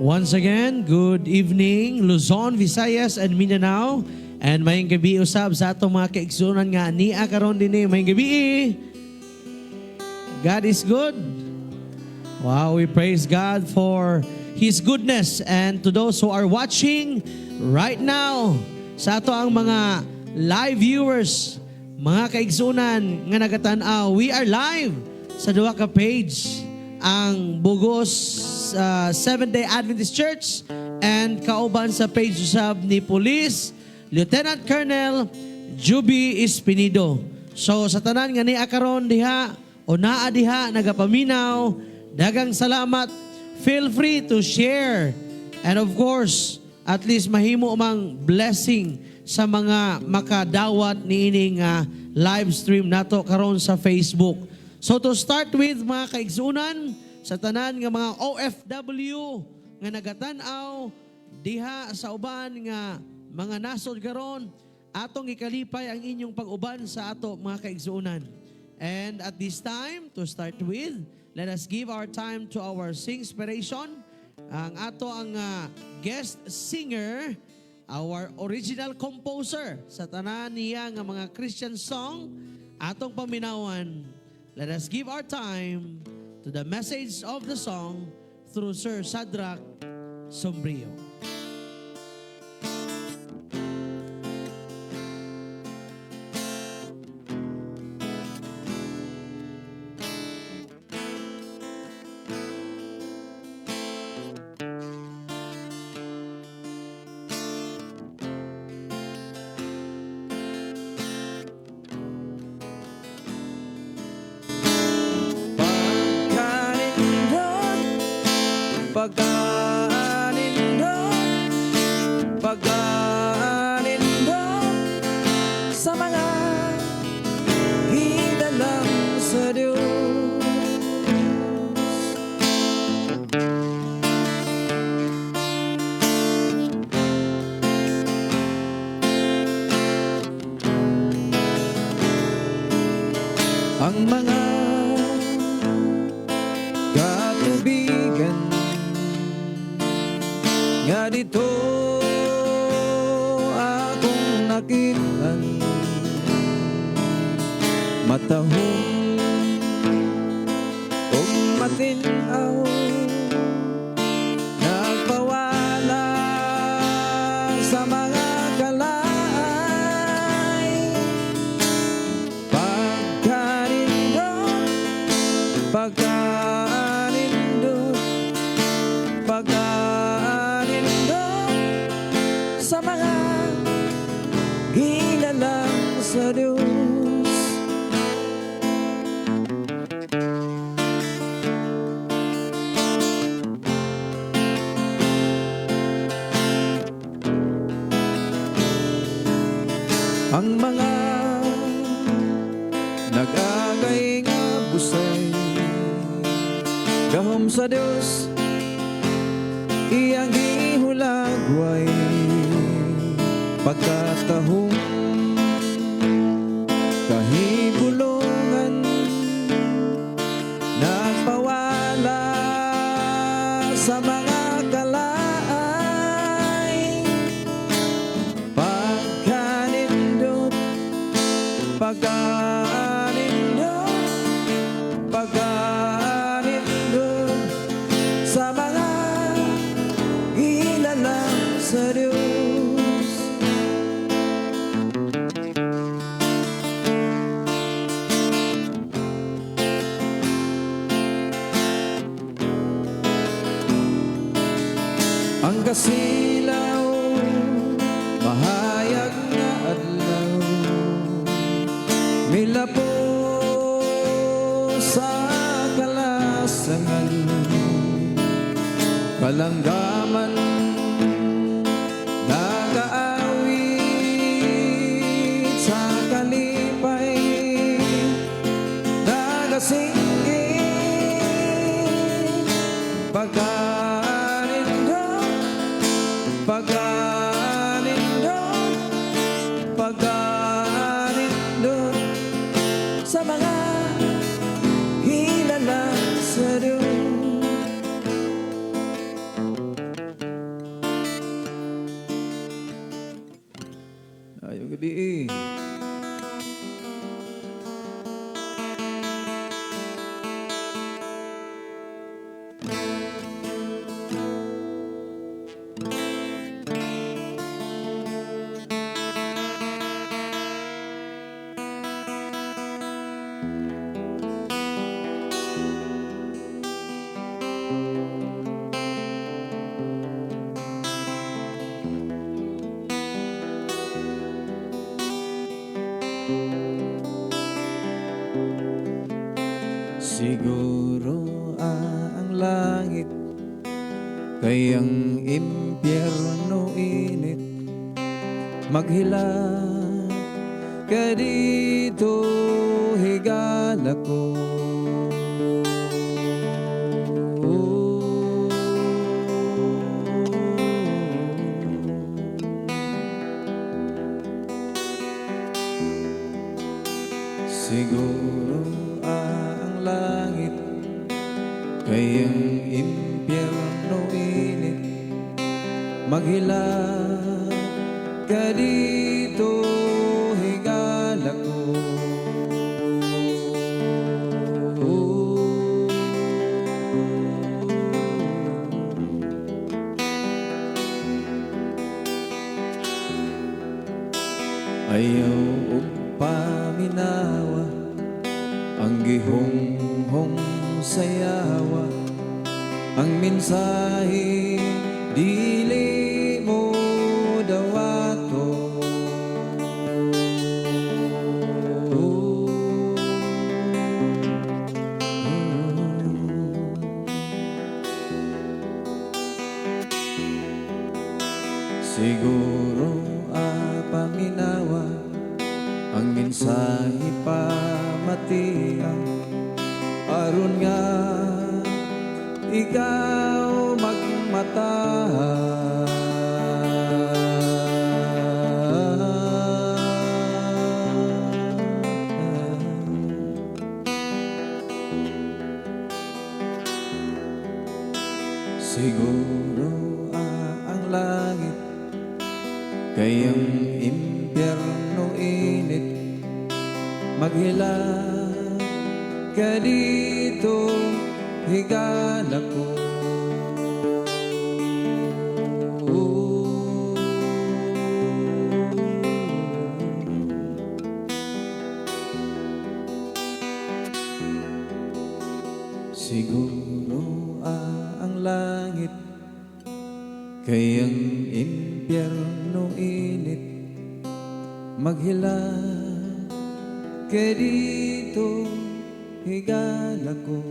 Once again, good evening, Luzon, Visayas, and Mindanao. And maayong gabii usab sa atong mga kaigsuonan nga nia karon dinhi. Maayong gabii. God is good. Wow, we praise God for His goodness. And to those who are watching right now, sa atoang mga live viewers, mga kaigsuonan nga nagatan-aw, we are live sa duha ka page, ang Bugos Seventh-day Adventist Church and kauban sa page usab ni Police Lieutenant Colonel Juby Espinido. So sa tanan nga nia karon diha o naa diha nagapaminaw, daghang salamat. Feel free to share. And of course, at least mahimo mang blessing sa mga makadawat niining live stream nato karon sa Facebook. So to start with, mga kaigsuonan, sa tanan nga mga OFW nga nagatan-aw diha sa uban nga mga nasod karon, atong ikalipay ang inyong pag-uban sa ato, mga kaigsuonan. And at this time, to start with, let us give our time to our singspiration. Ang atoang guest singer, our original composer sa tanan niya nga mga Christian song, atong paminawan. Let us give our time to the message of the song through Sir Sadrach Sombrio. Pagkanindot, pagkanindot, pagkanindot sa mga gidalang sa Diyos. Ang mga katubigan nga dito akong nakitan, matahom ug matin-aw, nagpawala sa mga kalaay. Pagkanindot, pagkanindot, pagkanindot sa mga gilalang sa Diyos. Ang mga nag-agay nga busay, gahom sa Diyos iyang gihulagway, pagkatahom, kahibulongan, nagpawala sa mga kalaay. Pagkanindot, pagkanindot, pagkanindot sa mga gilalang sa Diyos. Ang kasilaw, mahayag nga adlaw, milapo sa kalasangan, kalanggaman nagaawit sa kalipay, nagasinggit. Pagkanindot, pagkanindot, pagkanindot sa mga gilalang sa Diyos. Gabi. Siguro ang langit kay ang impyerno init. Maghilak ka dito, higala ko. Siguro ang langit kay ang impyerno init. Maghilak ka dito, higala ko. Ayaw og paminawa ang gihonghong sayawa. Ang mensahe dili mo dawato. Siguro paminawa ang mensahe pamatian aron nga ikaw magmata. Siguro ang langit kay ang impyerno init. Maghilak ka dito, higala ko. Siguro ang langit kay ang impyerno init. Maghilak ka dito, higala ko.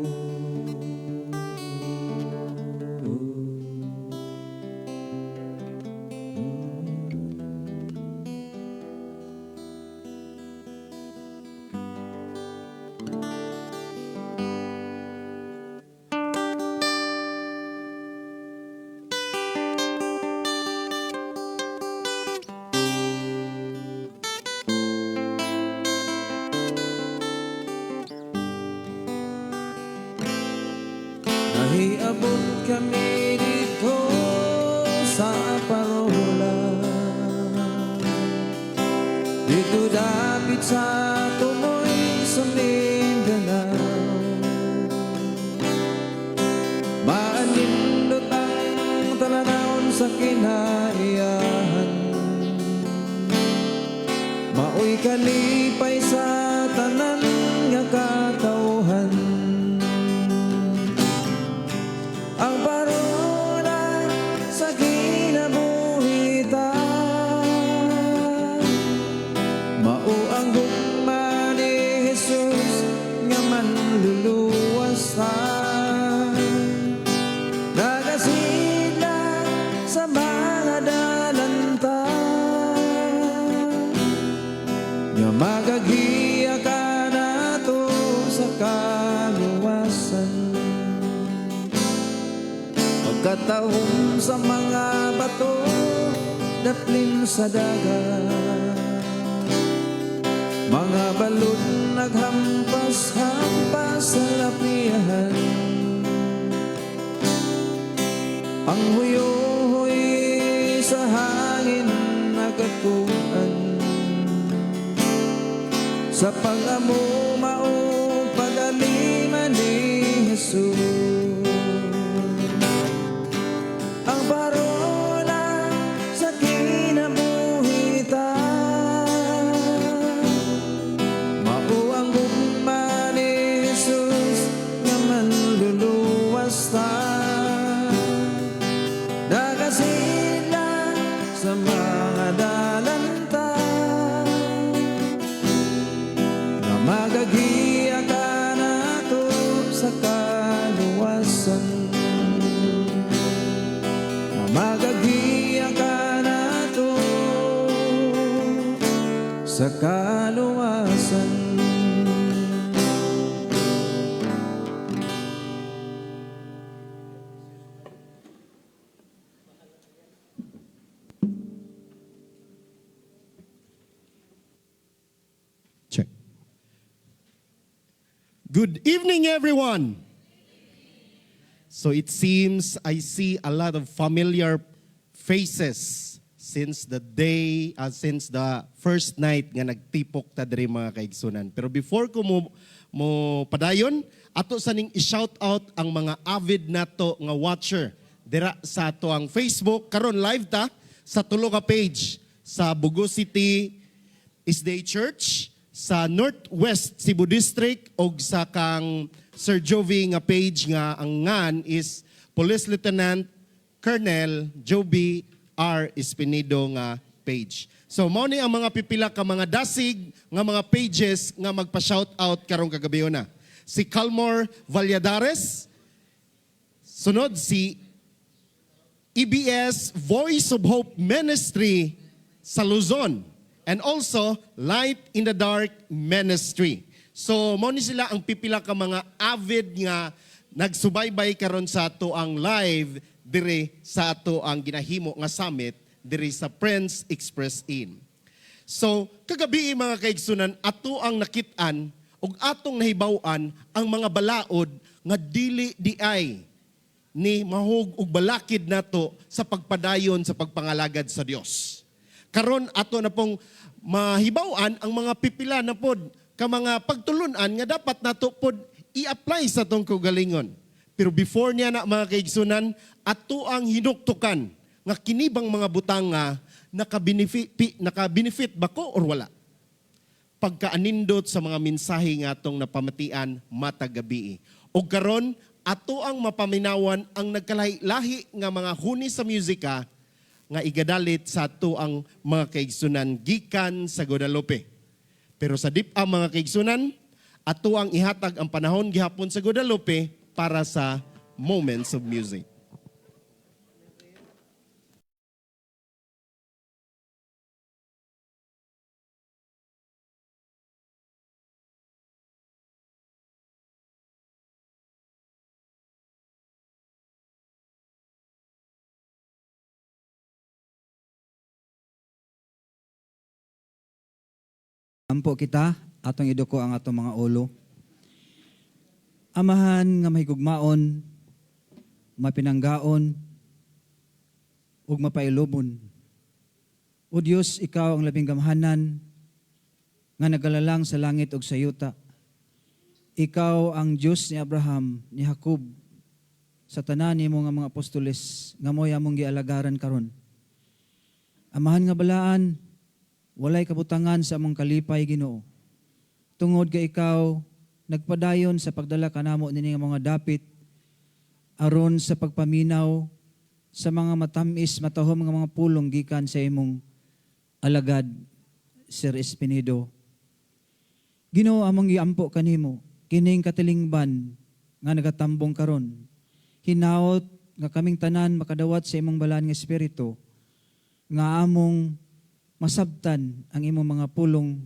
Nahiabot kami dito sa Parola, dito dapit sa tumoy sa Mindanao. Maanindot ang talanawon sa kinaiyahan, maoy kalipay sa tanan nga katawhan. Ang Parola sa kinabuhitan, mao ang gugma ni Jesus nga manluluwas ta. Nagasidlang sa mga dalanta nga magagiya kanato sa kaluwasan. Pagkatahom sa mga bato, daplin sa dagat, mga balod naghampas-hampas sa lapihan. Ang huyohoy sa hangin nagatuan. Sa pag-amo mao pag-alima ni Jesus. Ang parola sa kinabuhi ta, mao ang gugma ni Jesus nga manluluwas ta. Nagasidlang sa mga dalanta nga magagiya kanato sa kaluwasan, nga magagiya kanato sa kaluwasan. Check. Good evening, everyone. So it seems I see a lot of familiar faces since the first night nga nagtipok ta diri, mga kaigsunan. Pero before ko mo padayon, ato sa ning i-shout out ang mga avid nato nga watcher dira sa ato ang Facebook. Karon live ta sa tulo ka page: sa Bogo City SDA Church, sa Northwest Cebu District og sa kang Sir Jovi nga page nga ang ngan is Police Lieutenant Colonel Joby R. Espinido nga page. So mao ni ang mga pipila ka mga dasig nga mga pages nga magpa-shout out karong kagabi na. Si Calmore Valladares, sunod si EBS Voice of Hope Ministry sa Luzon and also Light in the Dark Ministry. So mao ni sila ang pipila ka mga avid nga nagsubaybay karon sa ato ang live dire sa ato ang ginahimo nga summit dire sa Prince Express Inn. So kagabi, mga kaigsunan, ato ang nakit-an ug atong nahibaw-an ang mga balaod nga dili diay ni mahug og balakid nato sa pagpadayon sa pagpangalagad sa Dios. Karon ato na pong mahibaw-an ang mga pipila na pod ka mga pagtulunan nga dapat nato pod i-apply sa atong kaugalingon. Pero before niya na, mga kaigsunan, ato ang hinuktukan nga kinibang mga butanga naka-benefit ba ko or wala? Pagkaanindot sa mga mensahe nga atong napamatian matag gabi. O karon ato ang mapaminawan ang nagkalahi-lahi nga mga huni sa musika nga igadalit sa ato ang mga kaigsunan gikan sa Guadalupe. Pero sa dip ang mga kaigsunan, ato ang ihatag ang panahon gihapon sa Guadalupe para sa Moments of Music. Ampo kita, atong iduko ang atong mga ulo. Amahan nga mahigugmaon, mapinanggaon, ug mapailubon. O Dios, ikaw ang labing gamhanan nga nagalalang sa langit ug sa yuta. Ikaw ang Dios ni Abraham, ni Jacob, sa tanan nimo nga mga apostoles nga mo'y among gialagaran karon. Amahan nga balaan, walay kabutangan sa among kalipay, Ginoo. Tungod kay ikaw nagpadayon sa pagdala kanamo nini nga mga dapit aron sa pagpaminaw sa mga matamis matahom nga mga pulong gikan sa imong alagad Sir Espinido. Ginoo, among giampo kanimo kining katilingban nga nagatambong karon. Hinaot nga kaming tanan makadawat sa imong balaan nga espiritu nga among masabtan ang imong mga pulong,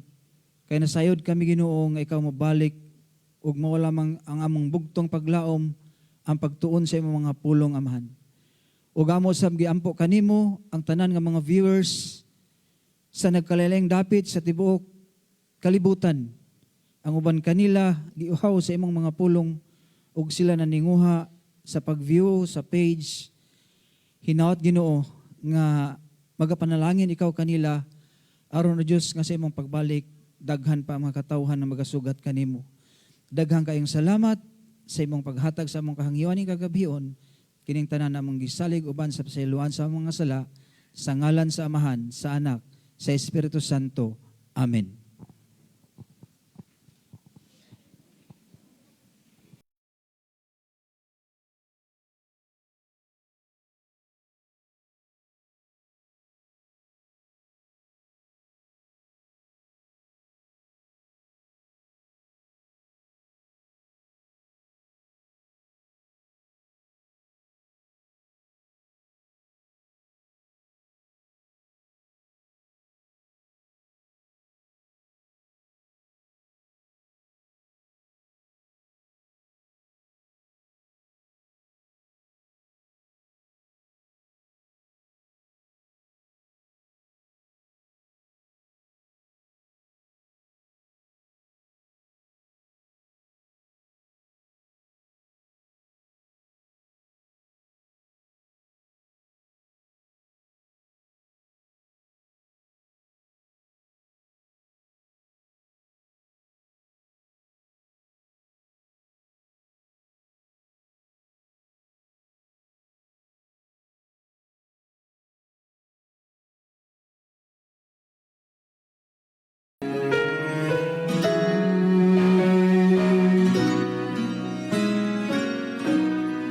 kay nasayod kami, Ginoo, nga ikaw mobalik ug mawala mang ang among bugtong paglaom ang pagtuon sa imong mga pulong, Amahan. Ug amo sab giampo kanimo ang tanan nga mga viewers sa nagkalain-laing dapit sa tibuok kalibutan. Ang uban kanila giuhaw sa imong mga pulong ug sila naninguha sa pag-view sa page. Hinaot, Ginoo, nga magapanalangin ikaw kanila aron, o Dios, nga sa imong pagbalik Daghan pa ang mga katawhan na magasugat kanimo. Daghan kayong salamat sa imong paghatag sa among kahangyoan ning kagabhion. Kining tanan among gisalig uban sa pasayloan sa among mga sala, sa ngalan sa Amahan, sa Anak, sa Espiritu Santo. Amen.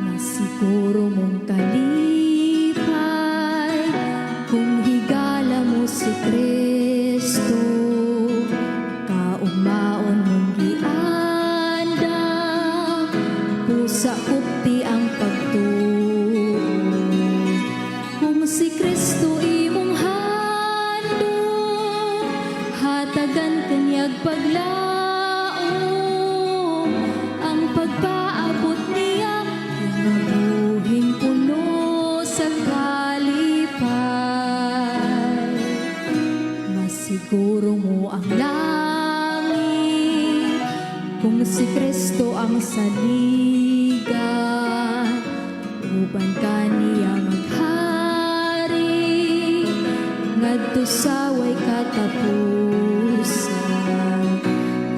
Masiguro mong kalipay kung higala mo si Kristo, kaugmaon mong giandam, pusa kupti ang pagtuo. Kung si Kristo imong handom, hatagan kanyag paglaom, ang pagpaabot niya, kinabuhing puno sa kalipay. Masiguro mo ang langit kung si Kristo ang saligan, uban kaniya maghari ngadto sa way katapusan.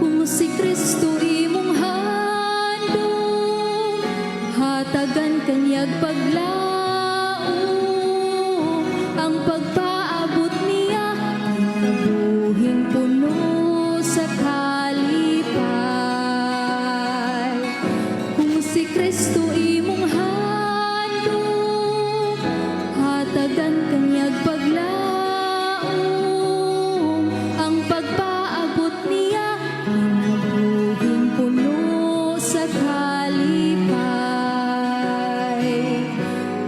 Kung si Kristo imong handom, hatagan kanyag paglaom, ang pagpaabot niya, kinabuhing puno sa kalipay. Kung si Kristo imong handom, hatagan kanyag paglaom, ang pagpaabot niya, kinabuhing puno sa kalipay.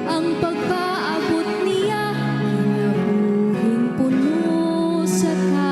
Ang pagpaabot niya, kinabuhing puno sa kalipay.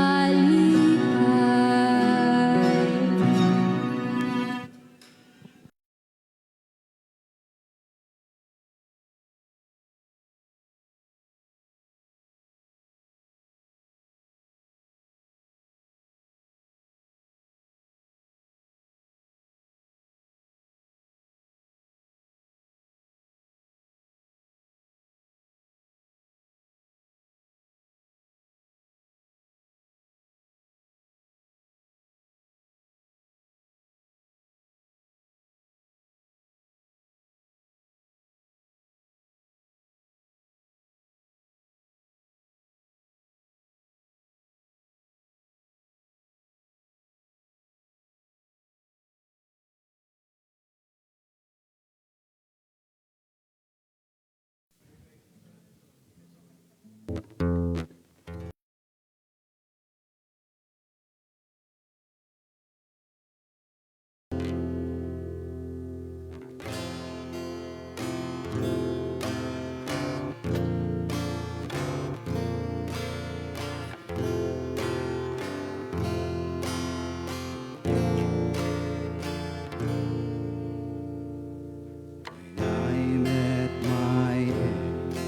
I met my end,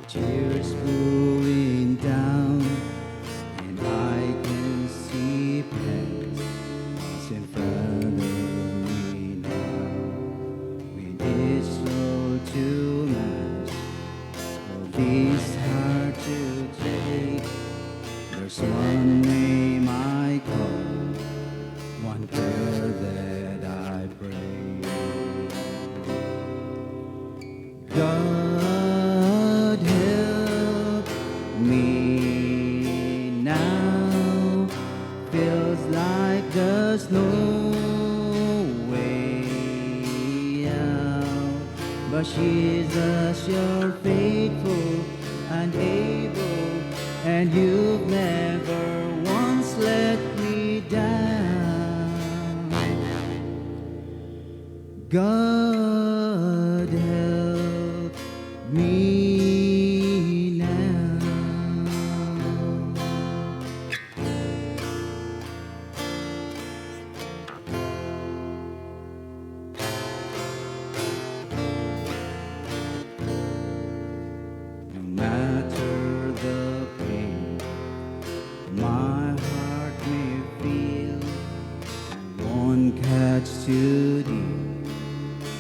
tears flowing down, and I can see plans in front of me now. When it's all too much for this heart to take, there's one name I Jesus, you're faithful and able, and you've never once let me down. God, help me now. No matter the pain my heart may feel, I won't catch too deep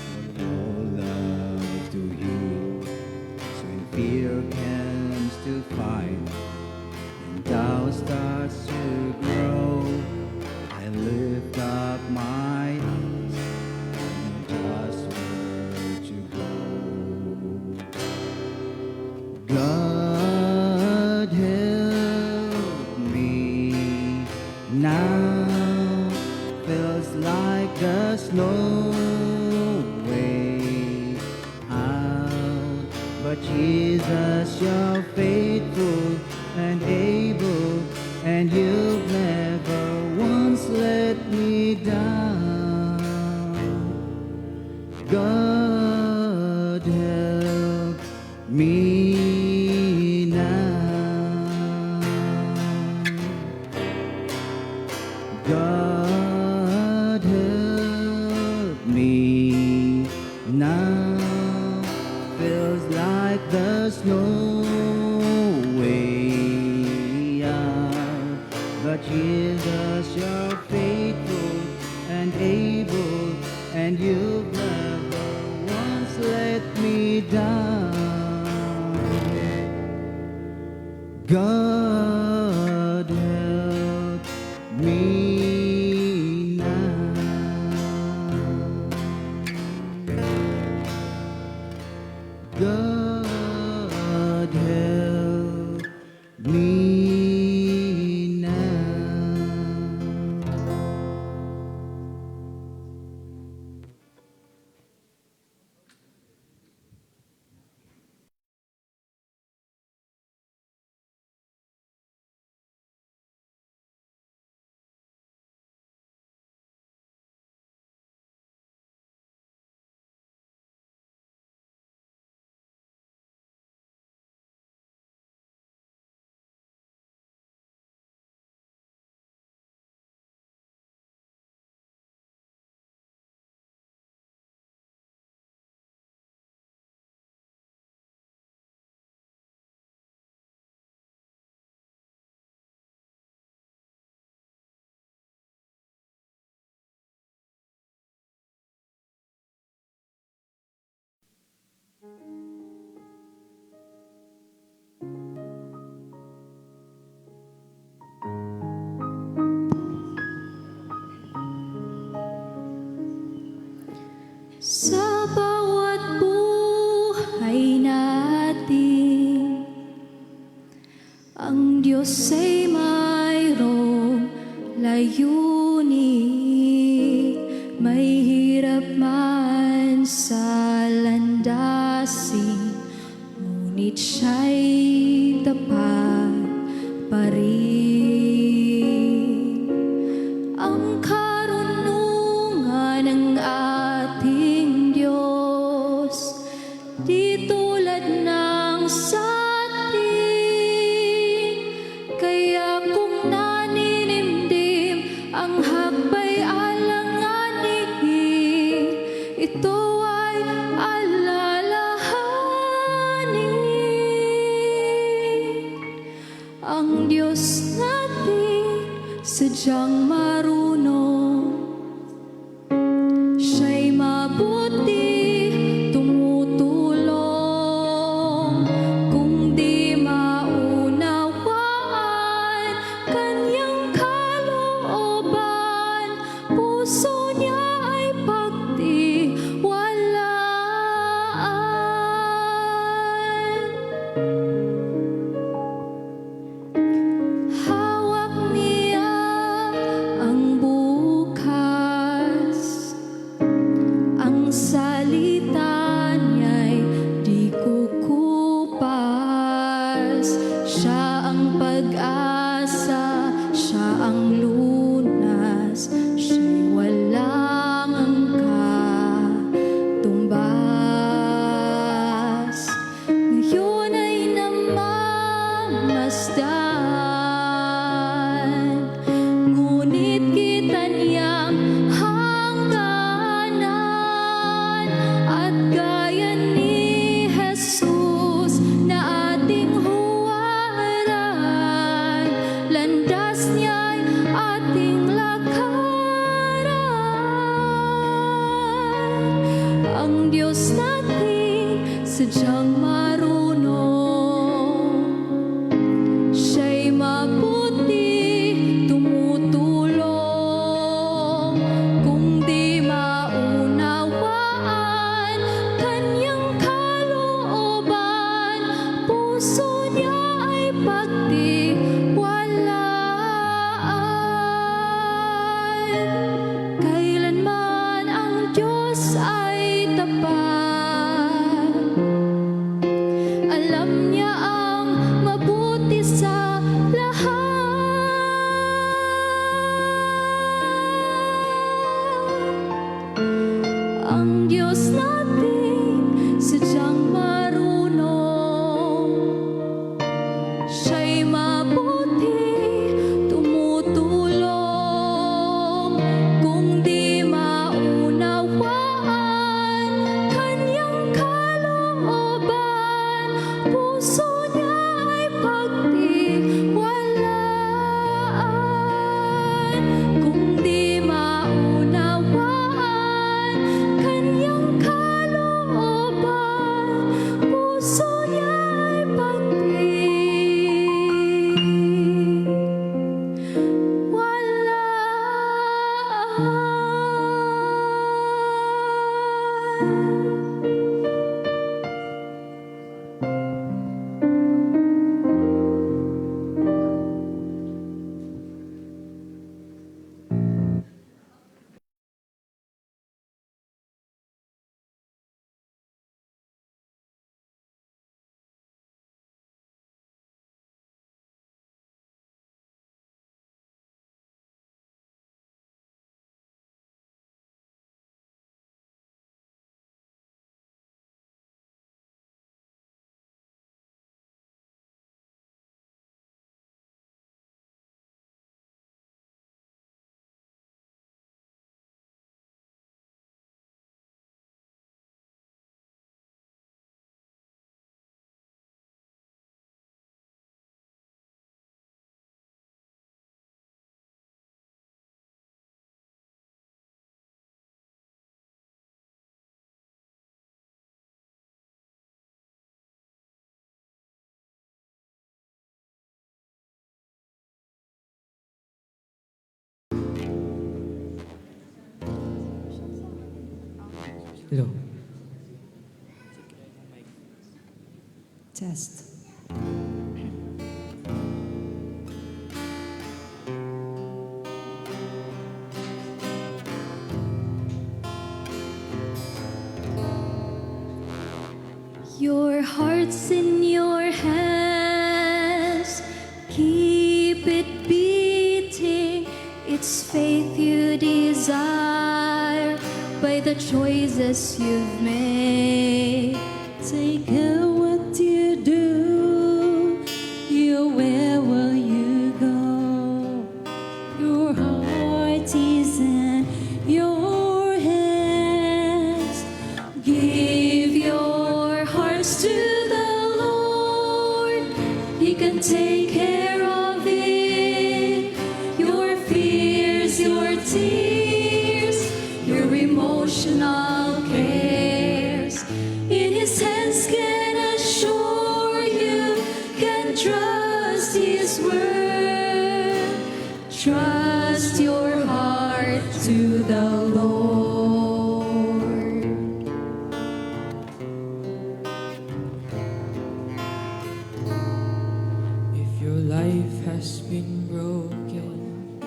for your love to heal. So when fear comes to fight and doubt starts to grow, I lift up my eyes and know just where to go. God, help me now, feels like there's no way out. But Jesus, you're faithful and able, and you've never once let me down. God, help me now. God, help me now. Feels like there's no way out. But Jesus, you're faithful and able, and you've never once let me down. God, help me now. God, help me now. Sa bawat buhay natin, ang Diyos ay mayroong layunin. May hirap man sa landasin, ngunit siya'y tapat pa rin. Ang karunungan ng ating Diyos di tulad ng sa atin. Kaya kung naninimdim ang hakba'y alanganin, ito ay alalahanin. Ang Diyos natin sadyang marunong. Siya'y mabuti, tumutulong. Kung di maunawaan kanyang kalooban, puso niya ay pagtiwalaan. Hawak niya ang ang lunas, siya'y walang katumbas. Ngayon ay namamasdan, ngunit kita niyang hangganan. At gaya ni Jesus na ating huwaran, landas niya'y ating lakaran. Ang Diyos natin sadyang marunong. Siya'y mabuti, tumutulong. Kung di maunawaan kanyang kalooban, puso niya ay pagtiwalaan. Kailanman ang Diyos ay tapat, alam niya ang mabuti sa lahat. Ang Diyos natin sadyang marunong. Siya'y mabuti, tumutulong. Kung di maunawaan kanyang kalooban, puso niya ay pagtiwalaan. Kung di maunawaan kanyang kalooban, puso niya ay pagtiwalaan. Hello. Test. Your heart's in your hands. Keep it beating. It's faith you desire by the choices you've made. Take care what you do. You where will you go? Your heart is in your hands. Give your hearts to the Lord. He can take care of it. Your fears, your tears, your emotional cares. In His hands can assure you can trust His word. Trust your heart to the Lord. If your life has been broken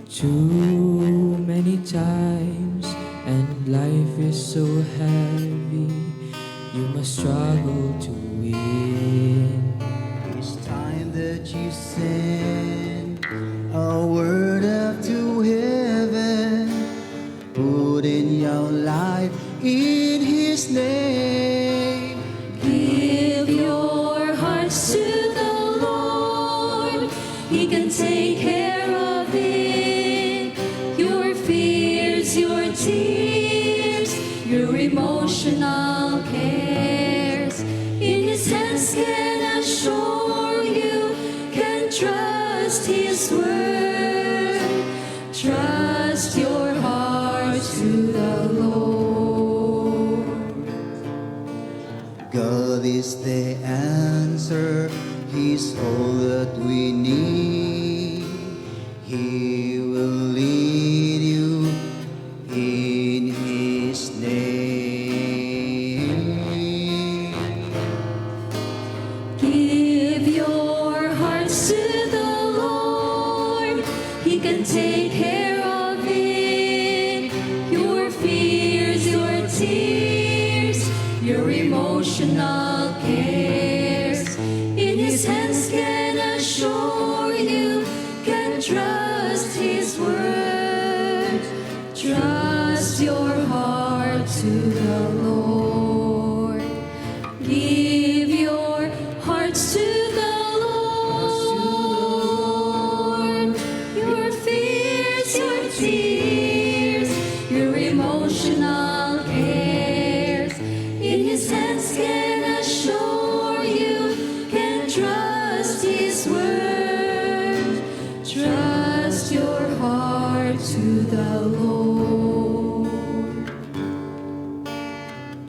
too many times and life is so heavy, you must struggle to win. It's time that you send a word. trust His word. Trust your heart to the Lord. God is the answer. He's all that we need. He will lead you in His name. Give your hearts to the Lord. He can take care of it. Your fears, your tears, your emotional cares. In His hands can assure you can trust His word. Trust your heart to the Lord. Give your hearts to the Lord. Your fears, your tears, your emotional cares. In His hands can assure you can trust His word. Trust your heart to the Lord.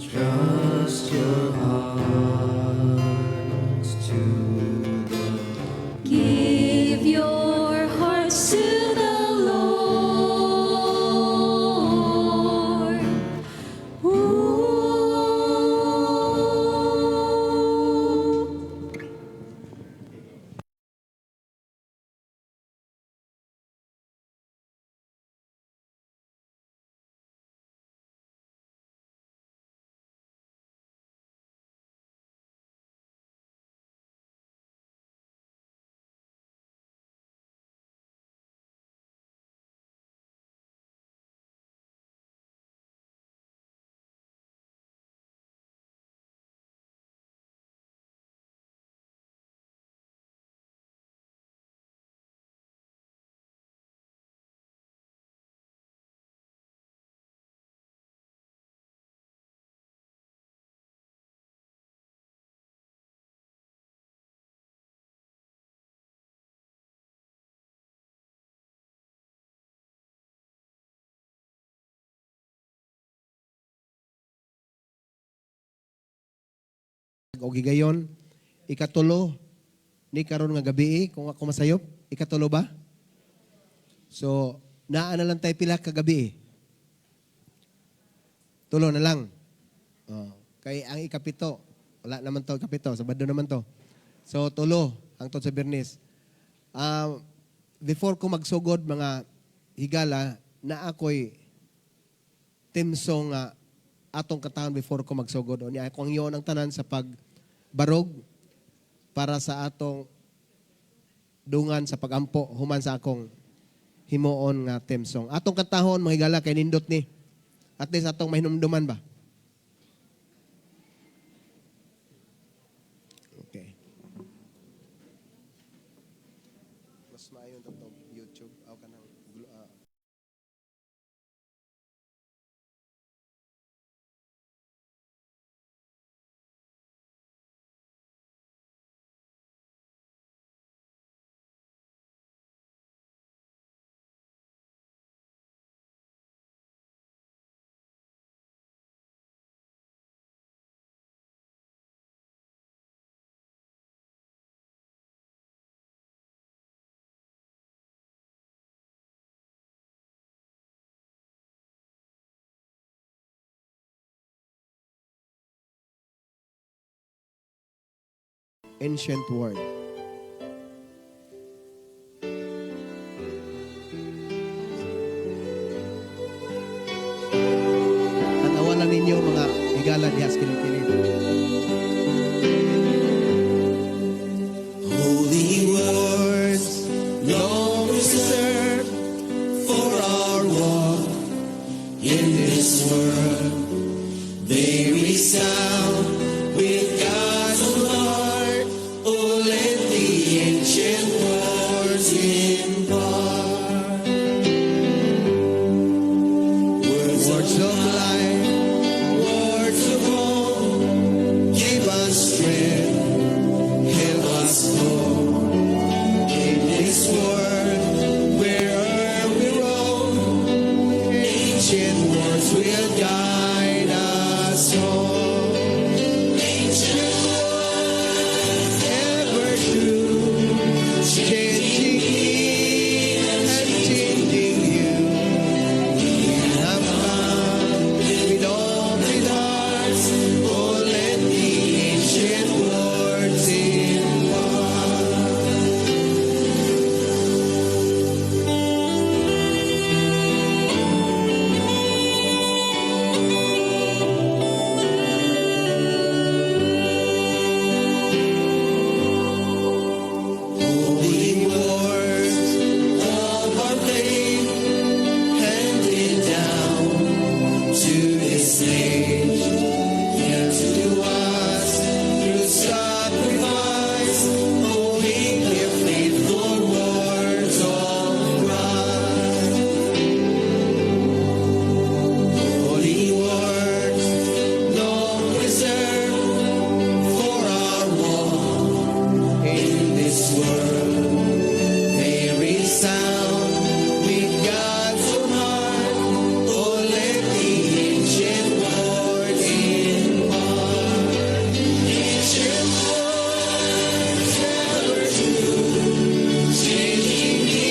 Trust your hearts to the Give your hearts to the Lord. Ooh. Og higayon, ikatulo ni karon nga gabi, kung ako masayop, ikatulo ba? So, naa na lang tayo pila ka gabi. Tulo na lang. Oh, kay ang ikapito, wala naman to ikapito, Sabado naman to. So, tulo hangtod sa Biyernes. Before ko magsugod, mga higala, na ako'y theme song nga atong kantahon before ko magsugod. O niya akong hiyon ang tanan sa pagbarog para sa atong dungan sa pagampo human sa akong himuon nga theme song. Atong kantahon, mga higala, kay nindot ni. At least atong mahinumduman ba? Okay. Mas maayon to YouTube. Aw kanang ancient word. Tanawa lang ninyo, mga higala, diha sa kilikili. Holy words, long reserved for our walk in this world. They resound with God's own heart. Oh, lend In this world, they resound with God's own heart. Oh, let the ancient words impart. Ancient words ever true, changing me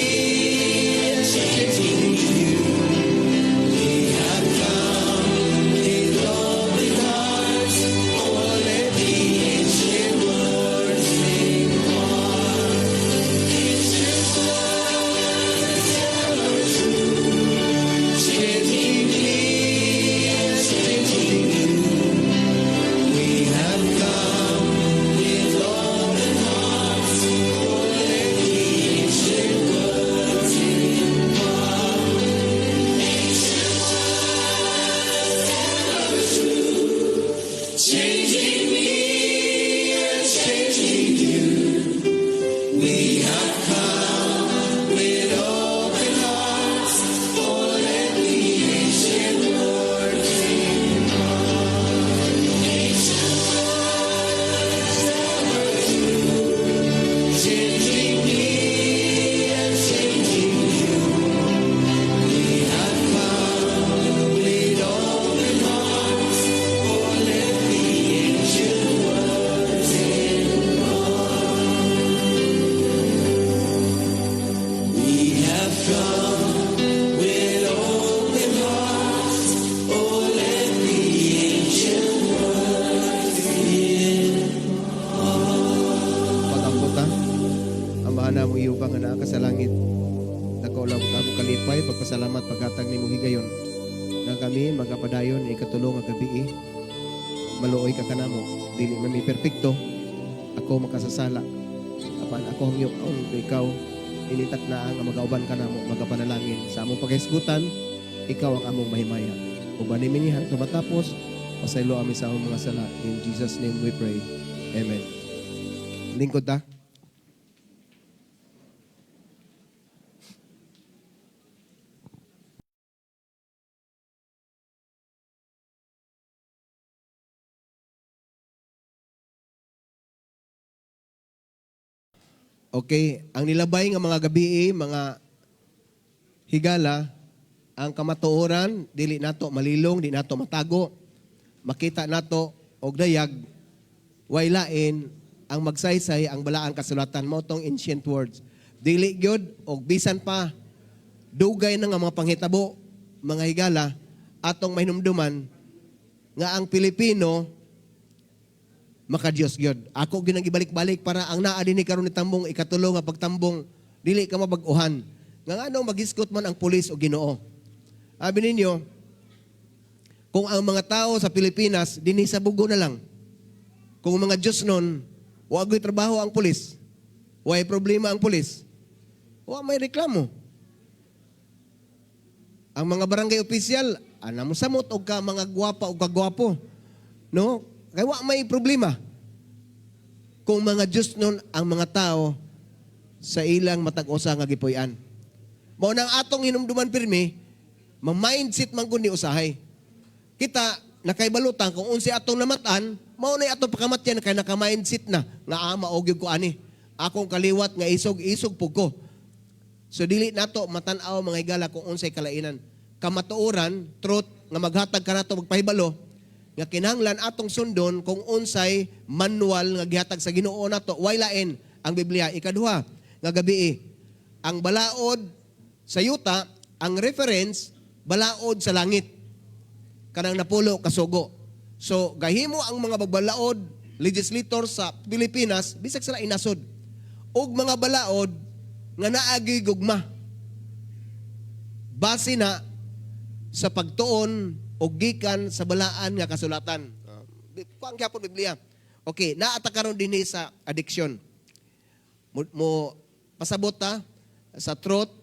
and changing you. We have come with open hearts. Oh, let the ancient words impart. Ancient words ever true, changing me and changing you. We have come with open hearts. Oh, let the ancient words impart. Ancient words ever true, changing me and changing you. We have come with open hearts. Oh, let the ancient words impart. Ancient words ever true, changing me and changing you. We have come with open hearts. Oh, let the ancient words impart. We have come with open hearts. Oh, let the ancient words Pag-ampo ta, Amahan namong Jehova nga naa ka sa langit. Dako lang among kalipay, pagpasalamat, paghatag nimong higayon. Nga kami magapadayon ikatulo nga gabii. Maluoy ka kanamo, dili man mi perpekto. Ako makasasala. Apan ako hangyo kung ikaw initak na nga magauban ka namo, magapanalangin sa among paghisgutan, ikaw ang among mahimaya. Uban ni mi hangtod matapos, pasaylo ami sa among mga sala. In Jesus' name we pray. Amen. Lingkod ta. Okay, ang nilabay nga mga gabii, mga higala, ang kamatuoran, dili nato malilong, di nato matago. Makita nato og dayag, way lain ang magsaysay ang balaang kasulatan mo tong ancient words. Dili gyud og bisan pa dugay na nga mga panghitabo, mga higala, atong mahinumduman nga ang Pilipino maka-Diyos gyud. Ako gyud ang ibalik-balik para ang naa dinhi karon ni tambong ikatulo nga pagtambong dili ka mabag-uhan. Nga nganong maghisgot man ang pulis o Ginoo. Abi ninyo, kung ang mga tao sa Pilipinas dinhi sa Bogo na lang. Kung mga Diyos nun, wa gyud trabaho ang pulis. Way problema ang pulis. Wa may reklamo. Ang mga barangay opisyal, ana mo samot og ka mga gwapa og kagwapo. No? Kay wa may problema. Kung mga Diyos nun ang mga tao sa ilang matag usa nga gipuy-an. Mao nang atong hinumduman pirmi, ma-mindset man gud ni usahay. Kita nakaibalutan kung unsay atong namatan, mao nay atong pakamatyan kay naka-mindset na nga mao gyud ko ani. Akong kaliwat nga isog-isog pug ko. So dili nato matan-aw mga higala kung unsay kalainan. Kamatuoran, truth nga maghatag ka nato magpahibalo nga kinahanglan atong sundon kung unsay manual nga gihatag sa Ginoo nato, way lain ang Biblia. Ikaduha nga gabii, ang balaod sa yuta, ang reference balaod sa langit kanang napulo kasugo. So gahimo ang mga bagbalaod legislator sa Pilipinas bisag sila inasod og mga balaod nga naagi gugma base na sa pagtuon o gikan sa balaan nga kasulatan. Kuan gyapon Biblia. Okay, naa ta karon dinhi sa addiction. Mo pasabot ta sa truth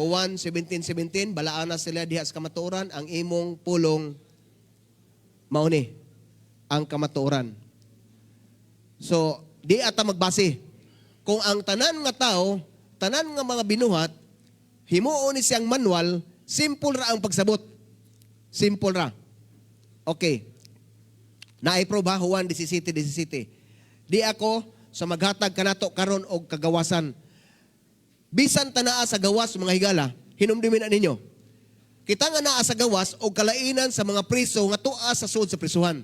Juan 17:17, balaan na sila diha sa kamatuoran, ang imong pulong mao ni ang kamatuoran. So, di ata magbase. Kung ang tanan nga tao, tanan nga mga binuhat, himuon ni siyang manual, simple ra ang pagsabot. Simple ra. Okay. Naipro ba? Juan 17:17. Di ako sa maghatag kanato karon og kagawasan. Bisan tanaa sa gawas, mga higala, hinumdumin na ninyo. Kita nga naa sa gawas og kalainan sa mga priso nga tua sa sud sa prisuhan.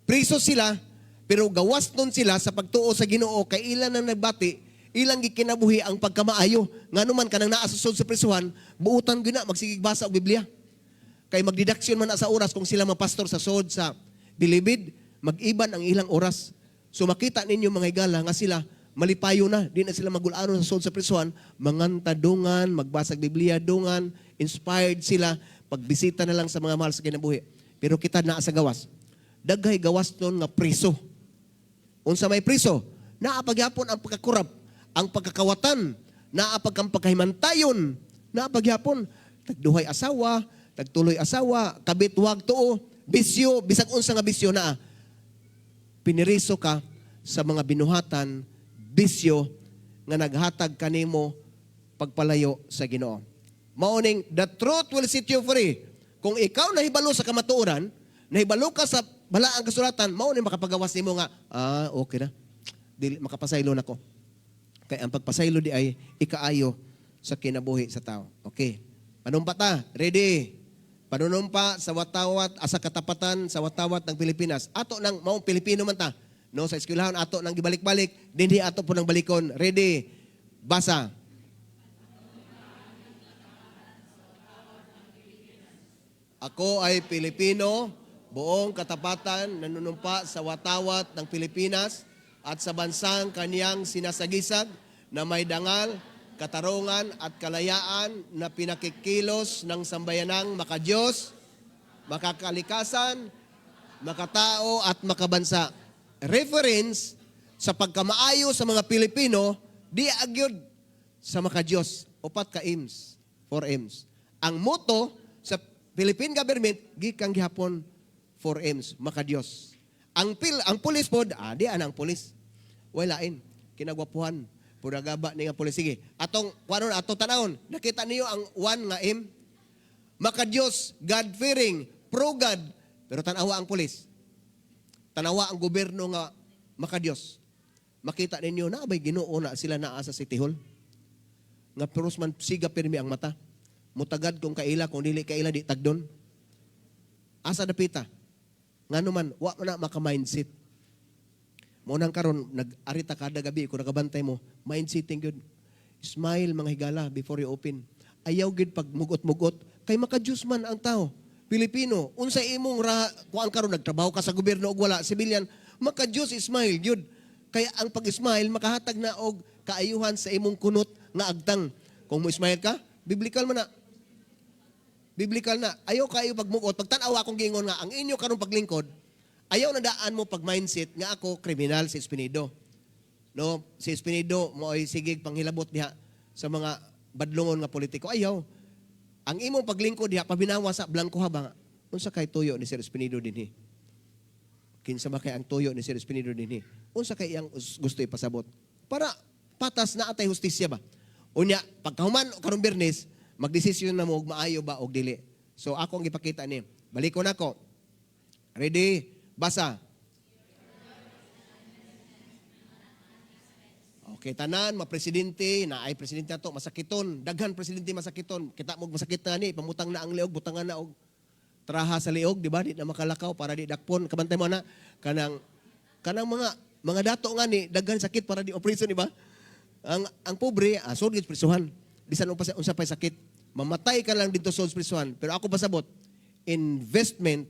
Priso sila, pero gawas nun sila sa pagtuo sa Ginoo kay ilan ang nagbati, ilang gikinabuhi ang pagkamaayo. Ngano man kanang naa sa sud sa prisuhan, buutan gyud na magsigig basa og Biblia. Kay magdidaksyon man na sa oras kung sila mapastor sa sod sa bilibid, mag-iban ang ilang oras. So makita ninyo, mga higala, nga sila malipayo na, di na sila magulano sa sod sa prisuhan, manganta dungan, magbasag Biblia dungan, inspired sila, pagbisita na lang sa mga mahal sa kinabuhi. Pero kita naa sa gawas. Daghay gawas nun nga priso. Unsa may priso? Naa pagyapon ang pagkakurap, ang pagkakawatan, naa pagkang pagkahimantayon, naa pagyapon tagduhay asawa, tagtuloy asawa, kabit wag tuo, bisyo, bisag unsa nga bisyo naa. Piniriso ka sa mga binuhatan, bisyo nga naghatag kanimo pagpalayo sa Ginoo. Maoning the truth will set you free. Kung ikaw nahibalo sa kamatuoran, nahibalo ka sa balaang kasulatan, mao ning makapagawas nimo nga okay na. Dili makapasaylo nako. Kay ang pagpasaylo di ay ikaayo sa kinabuhi sa tao. Okay. Panumpa ta. Ready? Panunumpa sa watawat asa katapatan sa watawat ng Pilipinas. Ato nang maong Pilipino man ta. No, sa eskwelahan ato nang gibalik-balik, dinhi ato po nang balikon. Ready? Basa. Ako ay Pilipino, buong katapatan nanunumpa sa watawat ng Pilipinas at sa bansang kaniyang sinasagisag na may dangal, katarungan at kalayaan na pinakikilos ng sambayanang makadiyos, makakalikasan, makatao at makabansa. Reference sa pagkamaayo sa mga Pilipino, di agyod sa makadiyos. Upat ka M's, 4 M's. Ang motto sa Philippine government, gikan gihapon 4 M's, makadiyos. Ang pulis pod, di anang pulis. Wala lain, kinagwapuhan. Puragaba ni nga pulis. Sige, atong kuwanon ato tanawon. Nakita niyo ang 1 nga M? Makadiyos, God-fearing, pro-God, pero tanawa ang pulis. Tanawa ang gobyerno nga makadiyos. Makita ninyo na abay Ginoo na sila naa sa City Hall. Nga puros man siga pirmi ang mata. Mutagad kung kaila, kung dili kaila di tagdon. Asa dapita? Ngano man wa man na maka-mindset. Mo nang karon nag-arita kada gabi kung nakabantay mo, mindsetting gyud. Smile, mga higala, before you open. Ayaw gyud pag mugot-mugot kay maka-Diyos man ang tao. Pilipino, unsa imong ra kuan karon, nagtrabaho ka sa gobyerno og wala, civilian, maka-Diyos, smile gyud. Kaya ang pag-smile makahatag na og kaayuhan sa imong kunot nga agtang. Kung mo smile ka, biblical man na. Biblical na. Ayaw kayo pagmugot. Pagtanaw akong giingon nga, ang inyo karong paglingkod, ayaw na daan mo pag mindset nga ako kriminal si Espinido. No, si Espinido mo ay sigig panghilabot diha sa mga badlongon nga politiko. Ayaw. Ang imong paglingkod diha pabinawa sa blanko ha ba? Unsa kay tuyo ni Sir Espinido dinhi? Kinsa ba kay ang tuyo ni Sir Espinido dinhi? Unsa kay iyang gusto ipasabot? Para patas na atay hustisya ba? Unya, pagkahuman karong Biyernes, magdesisyon na mo og maayo ba og dili. So ako ang gipakita ni. Balikon ako. Ready? Basa. Okay, tanan, ma-presidente, na ay presidente ato, masakiton. Daghan presidente masakiton. Kita mo masakit na ni, pamutang na ang liog, butangan na og traha sa liog, di ba? Di na makalakaw para di dakpon. Kabantay mo na kanang kanang mga dato nga ni daghan sakit para di operation, di ba? Ang pobre, sud gyud prisuhan. Bisan unsa unsa pay sakit, mamatay ka lang dito sa prisuhan. Pero ako pasabot, investment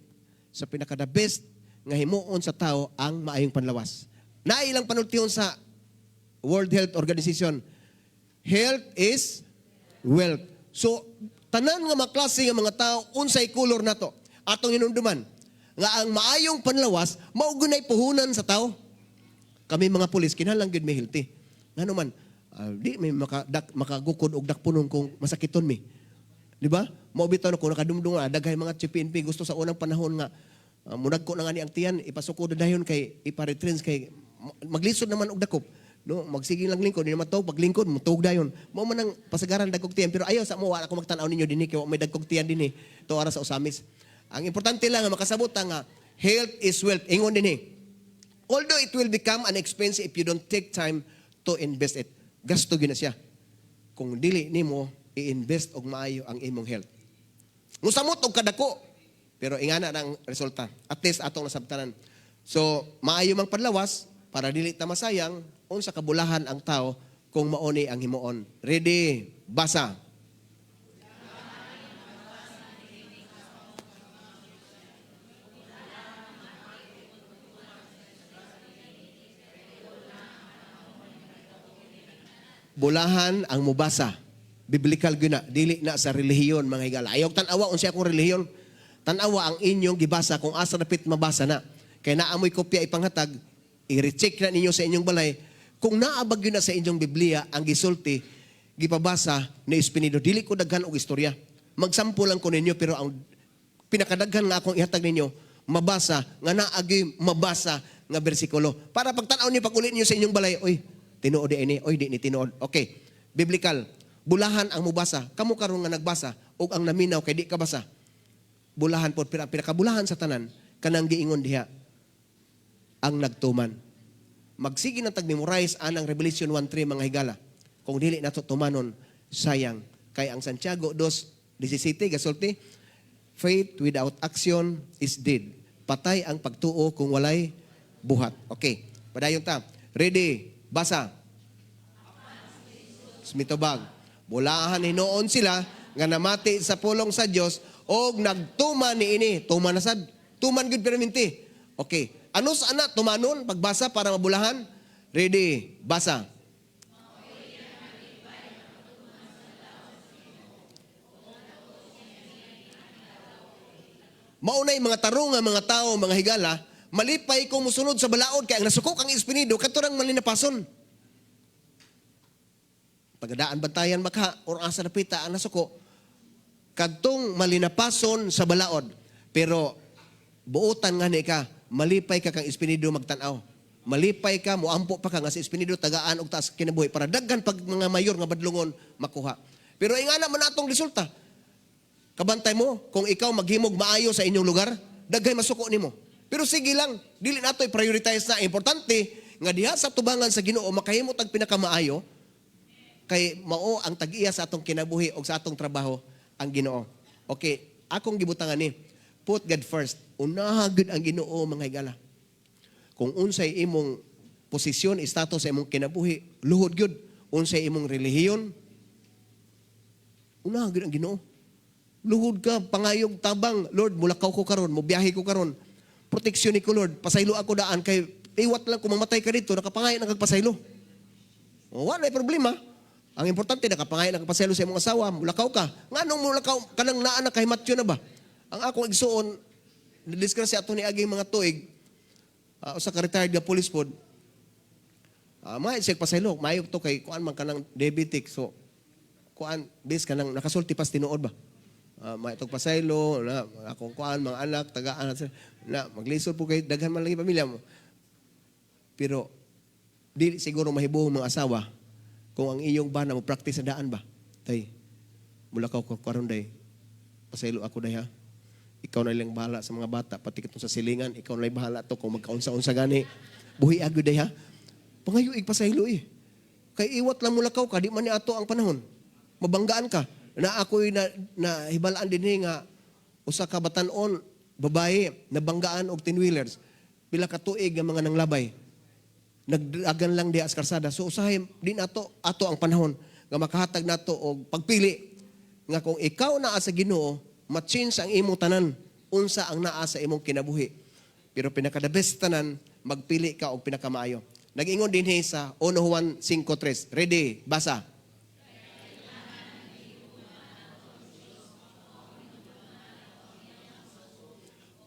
sa pinaka the best nga himuon sa tao ang maayong panlawas. Nailang panultihon sa World Health Organization. Health is wealth. So, tanan nga maklase nga mga tao, unsay kolor nato. Atong hinumduman, nga ang maayong panlawas, mao gunay puhunan sa tao. Kami mga pulis, kinahanglan gyud may healthy. Ngano man, di may makagukod og dakpunon kung masakiton mi. Di ba? Mao bitaw na kung nakadumdum nga daghay mga PNP gusto sa unang panahon nga munagko na nga ni ang tiyan, ipasuko na dayon kay ipa-retrench kay maglisod naman og dakop. No, magsige lang lingkod, di naman tawag paglingkod, mutug dayon. Mao man ang pasagaran dagkog tiyan, pero ayaw sa mo wala ako magtan-aw ninyo dinhi kay wa may dagkog tiyan dinhi. To ara sa Osamis. Ang importante lang nga makasabot ta nga health is wealth. Ingon dinhi. Although it will become an expense if you don't take time to invest it. Gasto gyud na siya kung dili nimo i-invest og maayo ang imong health. Musamot og kadako, pero ingana na ang resulta. At least atong nasabtanan. So, maayo mang panlawas para dili ta masayang unsa kabulahan ang tao kung mauni ang himuon. Ready? Basa. Bulahan ang mubasa. Biblical gyud na, dili na sa relihiyon, mga higala. Ayaw tan-awa unsa akong relihiyon. Tan-awa ang inyong gibasa kung asa dapit mabasa na. Kay naa mo'y kopya ipanghatag, i-recheck na ninyo sa inyong balay. Kung naa ba gyud na sa inyong Biblia ang gisulti, gipabasa ni Espinido, dili ko daghan og istorya. Magsampo lang ko ninyo, pero ang pinakadaghan nga akong ihatag ninyo, mabasa nga naagi mabasa nga bersikulo. Para pagtan-aw niyo pag uli niyo sa inyong balay, oy, tinuod di ini, oy, di ni tinuod. Okay. Biblical. Bulahan ang mubasa. Kamo karon nga nagbasa ug ang naminaw kay di ka basa. Bulahan pod, pero ang pinakabulahan sa tanan kanang giingon diha ang nagtuman. Magsige nang tag-memorize anang Revelation 1:3, mga higala. Kung dili nato tumanon, sayang. Kay ang Santiago 2:17 gasulti, "Faith without action is dead." Patay ang pagtuo kung walay buhat. Okay, padayon ta. Ready, basa. Smitobag. Bulahan hinuon sila nga namati sa pulong sa Dios og nagtuman niini. Tuman na sad. Tuman gud perminti. Okay. Ano sa ana tumanon pagbasa para mabulahan? Ready, basa. Maunay mga tarong nga mga tao, mga higala, malipay kung musunod sa balaod kay ang nasuko kang Espinido katurang malinapason. Pagadaan bantayan makha or asa napita ang nasuko kadtong malinapason sa balaod. Pero buotan nga ni ka, malipay ka kang Espinido magtan-aw. Malipay ka, muampo pa ka nga si Espinido tagaan og taas kinabuhi para daghan pag mga mayor nga badlongon makuha. Pero ingana man atong resulta. Kabantay mo, kung ikaw maghimog maayo sa inyong lugar, daghay masuko nimo. Pero sige lang, dili nato i-prioritize na importante nga diha sa tubangan sa Ginoo makahimo tag pinakamaayo kay mao ang tag-iya sa atong kinabuhi og sa atong trabaho ang Ginoo. Okay, akong gibutangan ni put God first. Unaha gyud ang Ginoo, mga higala. Kung unsay imong posisyon, status sa imong kinabuhi, luhod gyud. Unsay imong relihiyon, unaha gyud ang Ginoo. Luhod ka, pangayog tabang, "Lord, mulakaw ko karon, mobiyahe ko karon. Proteksyon ni ko, Lord, pasaylo ako daan kay iwat lang kung mamatay ka dito, nakapangayo na kag pasaylo." O, wala problema. Ang importante, nakapangayo na kag pasaylo sa imong asawa, mulakaw ka. Nganong mulakaw, kanang naa na kay Matthew na ba? Ang akong igsuon, nadisgrasya ato ni aging mga tuig, usa ka retired nga police pod, maayo siya pasaylo, maayo to kay kuan man kanang diabetic, so kuan, bis kanang nakasulti pas tinuod ba? May itong pasaylo, na, akong kuan, mga anak, tagaan, na, maglisod po kay daghan man lagi pamilya mo. Pero, di siguro mahibuhong mga asawa kung ang iyong bana mo practice sa daan ba? "Tay, mulakaw ko karon day. Pasaylo ako day ha. Ikaw na lang bahala sa mga bata, pati kitong sa silingan, ikaw na lang bahala to kung magkaunsa-unsa gani. Buhi agyo day ha." Pangayo pasaylo eh. Kay iwat lang mulakaw ka, di man ni ato ang panahon. Mabanggaan ka. Na ako'y na hibalaan din eh nga usa ka batan-on babae nabanggaan og 10 wheelers pila ka tuig nga mga nanglabay nagdagan lang diha sa karsada. So usahay di nato ato ang panahon nga makahatag nato og pagpili nga kung ikaw naa sa Ginoo, ma-change ang imong tanan unsa ang naa sa imong kinabuhi. Pero pinaka the best tanan, magpili ka og pinakamaayo. Nag-ingon dinhi sa 1 Juan 5:3. Ready, basa.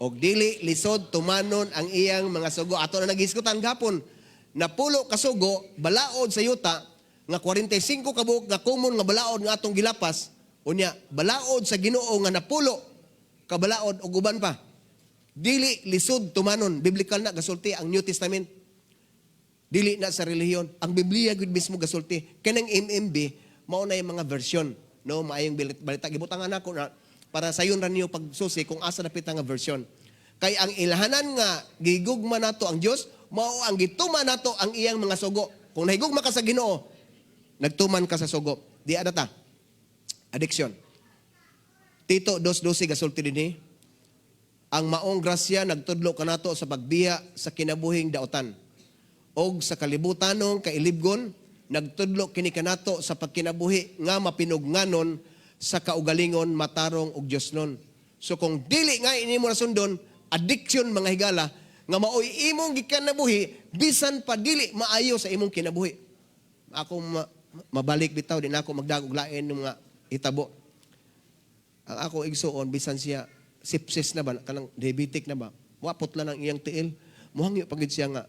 Og dili lisod tumanon ang iyang mga sugo. Ato na nagisgutan gapon. Napulo ka sugo, balaod sa yuta, nga 45 ka buok nga common nga balaod nga atong gilapas, unya balaod sa Ginoo nga napulo ka balaod og uban pa. Dili lisod tumanon. Biblical na gasulti ang New Testament. Dili na sa relihiyon. Ang Biblia gud mismo gasulti. Kanang MMB, mao na yung mga version. No, maayong balita. Gibutangan nako na para sayon ra niyo pagsusi kung asa dapit nga version. Kay ang ilahanan nga gigugma nato ang Dios, Mao ang gituman nato ang iyang mga sugo. Kung nahigugma ka sa Ginoo, nagtuman ka sa sugo. Di ada ta. Addiction. Tito 2:12 gasulti dinhi. Ang maong grasya nagtudlo kanato sa pagbiya sa kinabuhing daotan. Og sa kalibutanong kailibgon, nagtudlo kini kanato sa pagkinabuhi nga mapinugnanon sa kaugalingon, matarong ug Diosnon. So kung dili nga ini mo nasundon, addiction, mga higala, nga maoy imong gikanabuhi bisan pa dili maayo sa imong kinabuhi. Ako mabalik bitaw, di na ako magdag og lain ng mga hitabo. Ang ako igsuon, bisan siya sepsis na ba, kanang diabetic na ba, wapot lang ang iyang tiil. Muhangyo pagid siya nga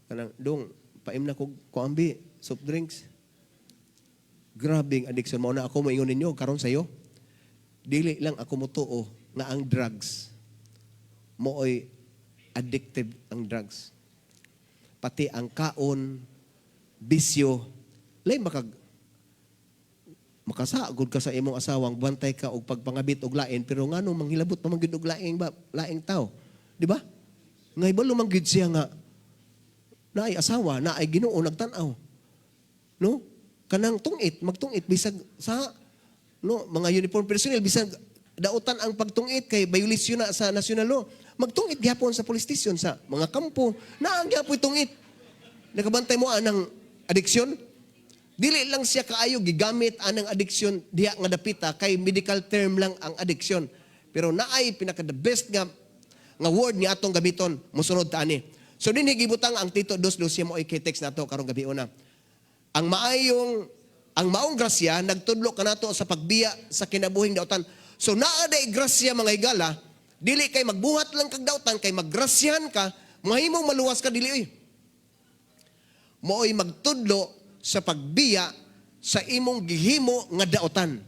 kanang, "Dong, paimna ko kuambi, soft drinks." Grabe ang addiction. Mao na ako moingon ninyo karon sayo. Dili lang ako motuo nga ang drugs mooy addictive ang drugs. Pati ang kaon, bisyo, lay makasagod ka sa imong asawang bantay ka og pagpangabit og lain, pero ngano manghilabot pa man gyud og laing ba, laing tao, di ba? Nga ibalo man gyud siya nga naay asawa, naay Ginoo nagtan-aw, no? Kanang tungit, magtungit bisag sa, no, mga uniform personnel, bisag dautan ang pagtungit kay violation na sa national law, magtungit gyapon sa police station, sa mga kampo naa gyapon tungit. Nakabantay mo anang addiction? Dili lang siya kaayo gigamit anang addiction diha nga dapita kay medical term lang ang addiction. Pero naay pinaka the best nga word nga atong gamiton, mosunod ta ani. So dinhi gibutang ang Tito 2:12 mo kay text nato karong gabi una. Ang maong grasya nagtudlo kanato sa pagbiya sa kinabuhing dautan. So naa day grasya, mga higala, dili kay magbuhat lang kag dautan kay maggrasyahan ka, mahimong maluwas ka, dili oy. Mooy magtudlo sa pagbiya sa imong gihimo nga daotan.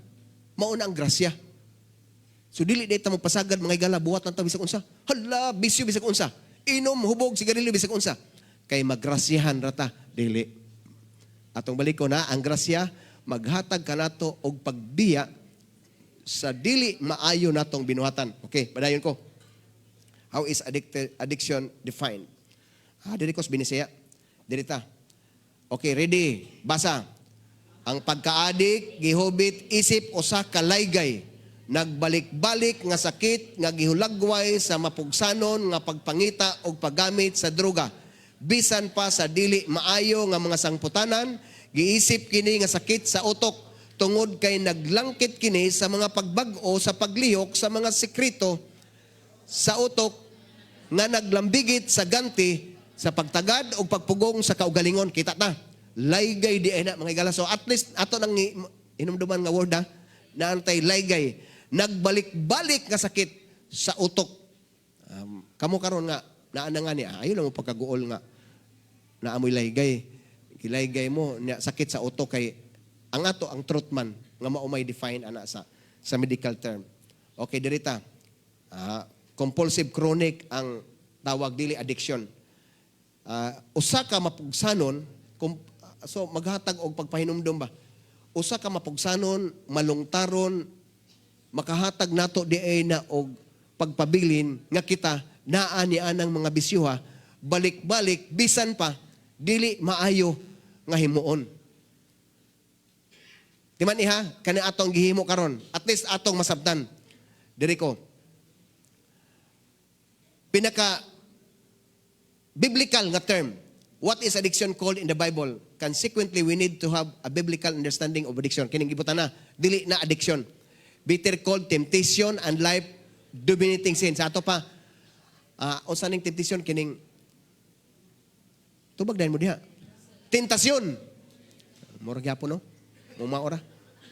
Mao na ang grasya. So dili day ta pasagad, mga higala, buhat lang ta bisag unsa. Hala, bisyo bisag unsa. Inom, hubog, sigarilyo bisag unsa. Kay magrasyahan ra ta, dili. Atong baliko na ang grasya maghatag kanato og pagbiya sa dili maayo natong binuhatan. Okay, padayon ko. How is addiction defined? Ah, diri ko sa Binisaya. Diri ta. Okay, ready? Basa. Ang pagkaadik gihubit isip usa ka laygay, nagbalik-balik nga sakit nga gihulagway sa mapugsanon nga pagpangita og paggamit sa droga. Bisan pa sa dili maayo nga mga sangputanan, giisip kini nga sakit sa utok tungod kay naglangkit kini sa mga pagbag-o sa paglihok sa mga sekreto sa utok nga naglambigit sa ganti sa pagtagad o pagpugong sa kaugalingon. Kita ta. Laygay di ay na, mga higala. So at least ato nang inumduman nga word ha, naantay laygay. Nagbalik-balik nga sakit sa utok. Kamo karon nga naa na nga ni, ayo lang mo pagkaguol nga naamoy laygay. Gilaygay mo niya sakit sa utok kay ang ato ang truth man nga mao may define ana sa medical term. Okay, dirita. Compulsive chronic ang tawag, dili addiction. Usa ka mapugsanon, so maghatag og pagpahinumdom ba. Usa ka mapugsanon, malungtaron, makahatag nato di ay na og pagpabilin nga kita naa ni anang mga bisyoha balik-balik bisan pa dili maayo nga himuon. Di man iha, kani atong gihimo karon. At least atong masabtan. Diri ko. Pinaka biblical nga term. What is addiction called in the Bible? Consequently, we need to have a biblical understanding of addiction. Kining gibutan na, dili na addiction. Better called temptation and life dominating sin. Sa ato pa, unsa ning temptation, kining tubag dahil mo diha. Tentasyon. Mura gyapon, no? Muma ora.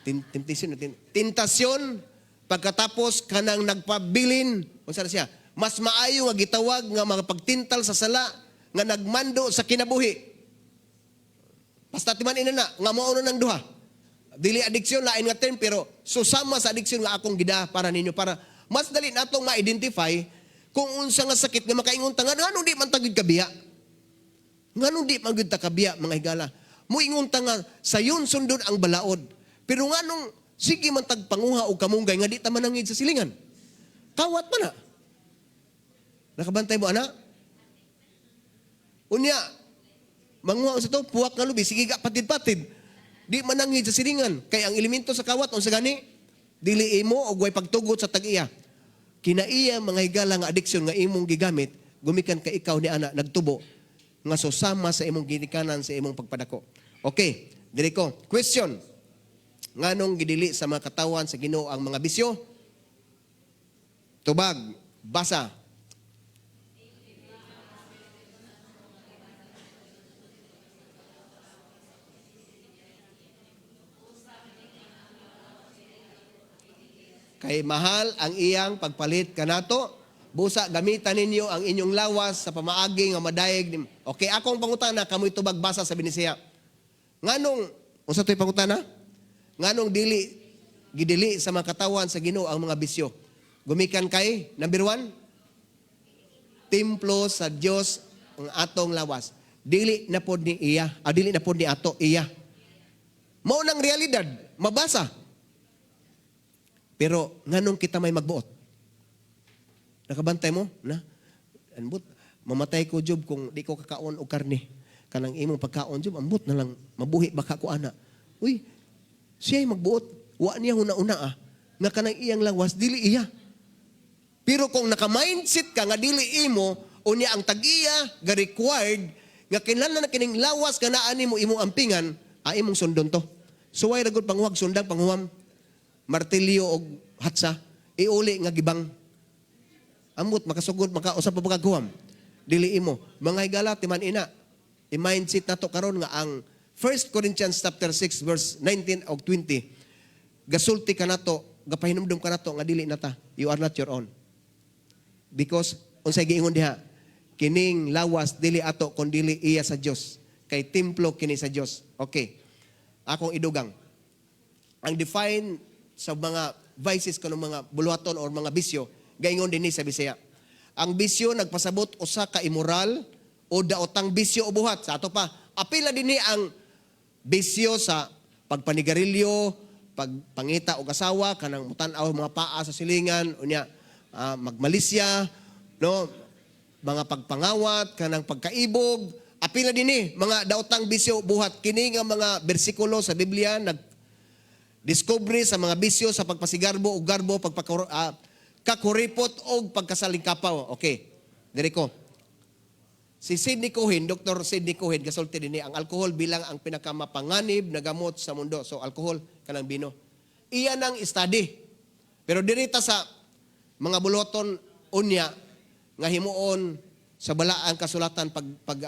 Temptation, tentasyon pagkatapos kanang nagpabilin, unsa na siya? Mas maayo nga gitawag nga mga pagtintal sa sala nga nagmando sa kinabuhi. Basta timan ina na nga mao na ng duha. Dili addiction, lain nga term, pero susama sa addiction nga akong gida para ninyo para mas dali natong ma-identify kung unsa nga sakit nga makaingon ta nga ngano di man ta gyud kabiya. Ngano di man gyud ta kabiya, mga higala. Muingon ta nga sayon sundon ang balaod. Pero nganong sige man tag panguha og kamunggay nga di ta manangid sa silingan. Kawat man na. Nakabantay mo ana? Unya, manguha sa to, puwak nga lubi, sige ka, patid-patid. Di mananghid sa silingan. Kay ang elemento sa kawat, unsa gani? Dili imo og way pagtugot sa tag-iya. Kinaiya mga higala nga addiction nga imong gigamit, gumikan ka ikaw ni ana nagtubo nga susama sa imong ginikanan sa imong pagpadako. Okay, diri ko. Question. Nganong gidili sa mga katawan sa Ginoo ang mga bisyo? Tubag, basa. Kay mahal ang iyang pagpalit kanato. Busa gamitan ninyo ang inyong lawas sa pamaagi nga madayeg. Okay, akong pangutana kamoy tubag basa sa Binisaya. Nganong unsa to'y pangutana? Nganong dili gidili sa mga katawan sa Ginoo ang mga bisyo? Gumikan kay number 1, templo sa Dios ang atong lawas. Dili na pod ni iya, dili na pod ni ato iya. Mao nang realidad, mabasa. Pero nganong kita may magbuot? Nakabantay mo na? Ambot, mamatay ko Job kung di ko kakaon og karne. Kanang imong pagkaon Job, ambot na lang mabuhi baka ko ana. Uy, siya'y magbuot. Wa niya huna-una ah. Nga kanang iyang lawas dili iya. Pero kung naka-mindset ka nga dili imo, unya ang tag-iya ga required nga kinahanglan na kining lawas nga naa nimo imong ampingan, ay imong sundon to. Suway ra gud panghuwag sundang panghuwam. Martilyo og hatsa, iuli nga gibang. Ambot makasugod makausap pa pagkaguam. Dili imo. Mga higala timan ina. I-mindset nato karon nga ang 1 Corinthians chapter 6 verse 19 og 20. Gasulti kanato, gapahinumdum kanato nga dili nata. You are not your own. Because unsay giingon diha, kining lawas dili ato kun dili iya sa Dios. Kay templo kini sa Dios. Okay. Akong idugang. Ang define sa mga vices kanong mga buluhaton or mga bisyo, gaingon dinhi sa Bisaya. Ang bisyo nagpasabot usa ka immoral o daotang bisyo o buhat. Sa ato pa, apila dinhi ang bisyo sa pagpanigarilyo, pagpangita og asawa, kanang mutan-aw mga paa sa silingan, unya magmalisya, no, mga pagpangawat, kanang pagkaibog, apila dinhi mga daotang bisyo buhat. Kini nga mga bersikulo sa Biblia nag discovery sa mga bisyo sa pagpasigarbo o garbo, kakuripot o pagkasalingkapaw. Okay, diri ko. Si Sidney Cohen, Dr. Sidney Cohen, gasulti dinhi, ang alkohol bilang ang pinakamapanganib na gamot sa mundo. So alkohol, kanang bino. Iyan ang study. Pero diri ta sa mga buloton unya nga himuon sa balaang kasulatan pag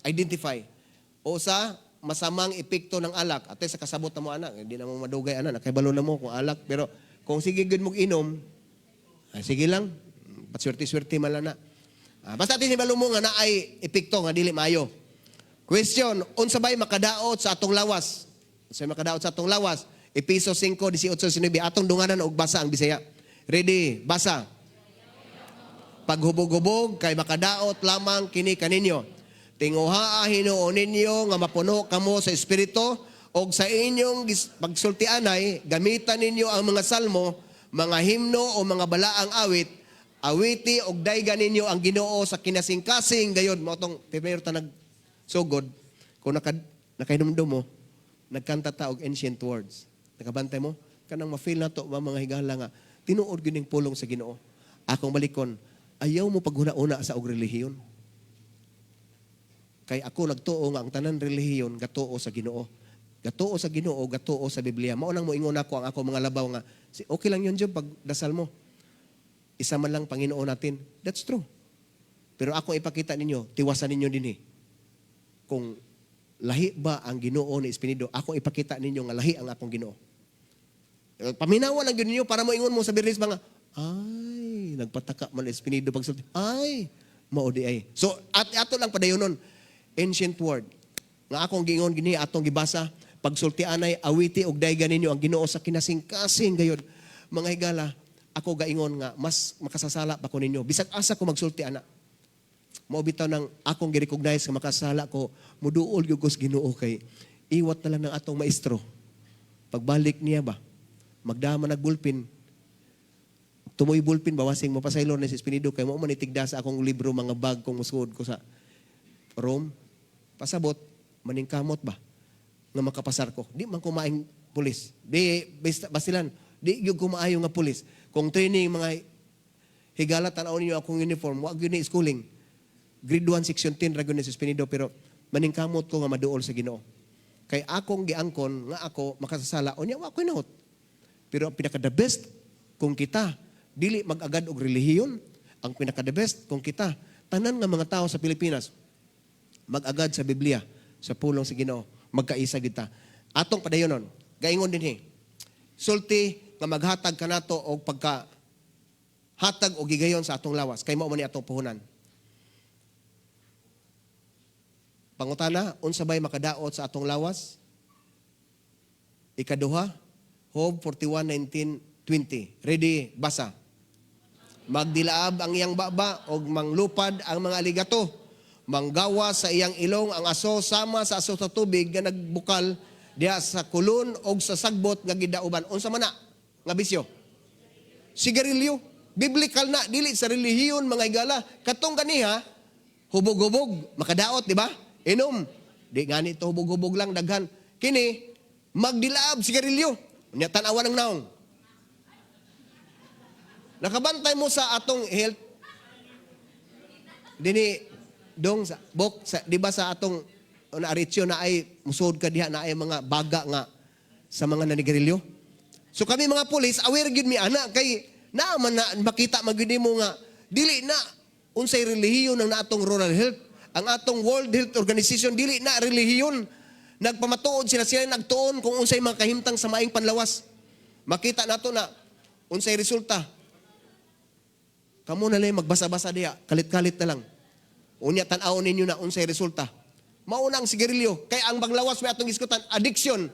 identify o sa masamang epekto ng alak. Ate sa kasabot na mo anak, hindi na mo madugay anak, nakibalo na mo kung alak. Pero kung sige gud mong inom, ay, sige lang, paswerte-swerte man lang na. Basta atin hibalo mo nga naay epekto nga dili maayo. Question, unsa bay makadaot sa atong lawas? Unsa bay makadaot sa atong lawas? Epeso 5:18-19, atong dunganan og basa ang Bisaya. Ready, basa. Paghubog-hubog kay makadaot lamang kini kaninyo. Tinguhaa hinuon ninyo nga mapuno kamo sa espiritu og sa inyong pagsultianay gamitan ninyo ang mga salmo, mga himno o mga balaang awit. Awiti og daygan ninyo ang Ginoo sa kinasingkasing gayon. Mao tong primero ta nagsugod, kung nakahinumdum mo, nagkanta ta og ancient words. Nakabantay mo kanang ma-feel nato mga higala nga tinuod gyud ning pulong sa Ginoo. Akong balikon, ayaw mo paghuna-una sa og relihiyon. Kay ako nagtuo nga ang tanan relihiyon gatuo sa Ginoo. Gatuo sa Ginoo, gatuo sa Biblia. Mao nang moingon ako ang ako mga labaw nga si okay lang yun Job pag dasal mo. Isa man lang Panginoon natin. That's true. Pero ako ipakita ninyo, tiwasan ninyo dinhi. Kung lahi ba ang Ginoo ni Espinido, ako ipakita ninyo nga lahi ang akong Ginoo. Paminawa lang gyud ninyo para moingon mo sa Birnis mga ay, nagpataka man Espinido pagsulti. Ay, mao di ay. So at ato lang padayonon ancient word. Nga akong giingon gini atong gibasa pagsultianay awiti og daygan ninyo ang Ginoo sa kinasingkasing gayod. Mga higala, ako gaingon nga mas makasasala pa ko ninyo. Bisag asa ko magsulti ana. Mao bitaw nang akong gi-recognize nga makasala ko, muduol gyud ko sa Ginoo kay iwat na lang ng atong maestro. Pagbalik niya ba, magdama nag bulpen. Tumoy bulpin bawasing mapasaylo na si Espinido kay mao man itigda sa akong libro mga bag kung musuod ko sa Rome. Pasabot, maningkamot ba nga makapasar ko. Di man ko maayong pulis. Di, basilan, di gyud ko maayo nga pulis. Kung training, mga higala, tanaw ninyo akong uniform, wa gyud ni schooling. Grade 1, section 10, ra gyud ni suspenido, pero maningkamot ko nga maduol sa Ginoo. Kay akong giangkon nga ako makasasala, unya wa ko hinaot. Pero ang pinaka the best kung kita dili mag-agad og relihiyon, ang pinaka the best kung kita tanan nga mga tao sa Pilipinas mag-agad sa Biblia, sa pulong sa Ginoo, magkaisa gyud ta. Atong padayonon, gaingon dinhi. Sulti nga maghatag kanato og pagka hatag og gigayon sa atong lawas kay mao man ni atong puhunan. Pangutana, unsa bay makadaot sa atong lawas? Ikaduha, Job 41:19, 20. Ready, basa. Magdilaab ang iyang baba og manglupad ang mga aligato. Manggawa sa iyang ilong ang aso sama sa aso sa tubig nga nagbukal diha sa kulon og sa sagbot nga gidauban. Unsa man na nga bisyo? Sigarilyo. Biblical na, dili sa relihiyon, mga higala. Katong kaniha, hubog-hubog, makadaot, di ba? Inom. Di ngani to hubog-hubog lang, daghan. Kini, magdilaab sigarilyo. Unya tan-awan ang naong. Nakabantay mo sa atong health dini dong sa bok sa, di ba, sa atong na aritsyo na ay musod ka diha na ay mga baga nga sa mga nanigarilyo. So kami mga pulis, aware gyud mi ana kay naa man na makita man gyud nimo nga dili na unsay relihiyon ang naatong rural health, ang atong World Health Organization, dili na relihiyon. Nagpamatuod sila sila nagtuon kung unsay mga kahimtang sa maing panlawas. Makita nato na unsay resulta. Kamo na lang magbasa-basa diha, kalit-kalit na lang. Unya tan-awon ninyo na unsay resulta. Mauna ang sigarilyo kay ang banglawas may atong giskutan addiction.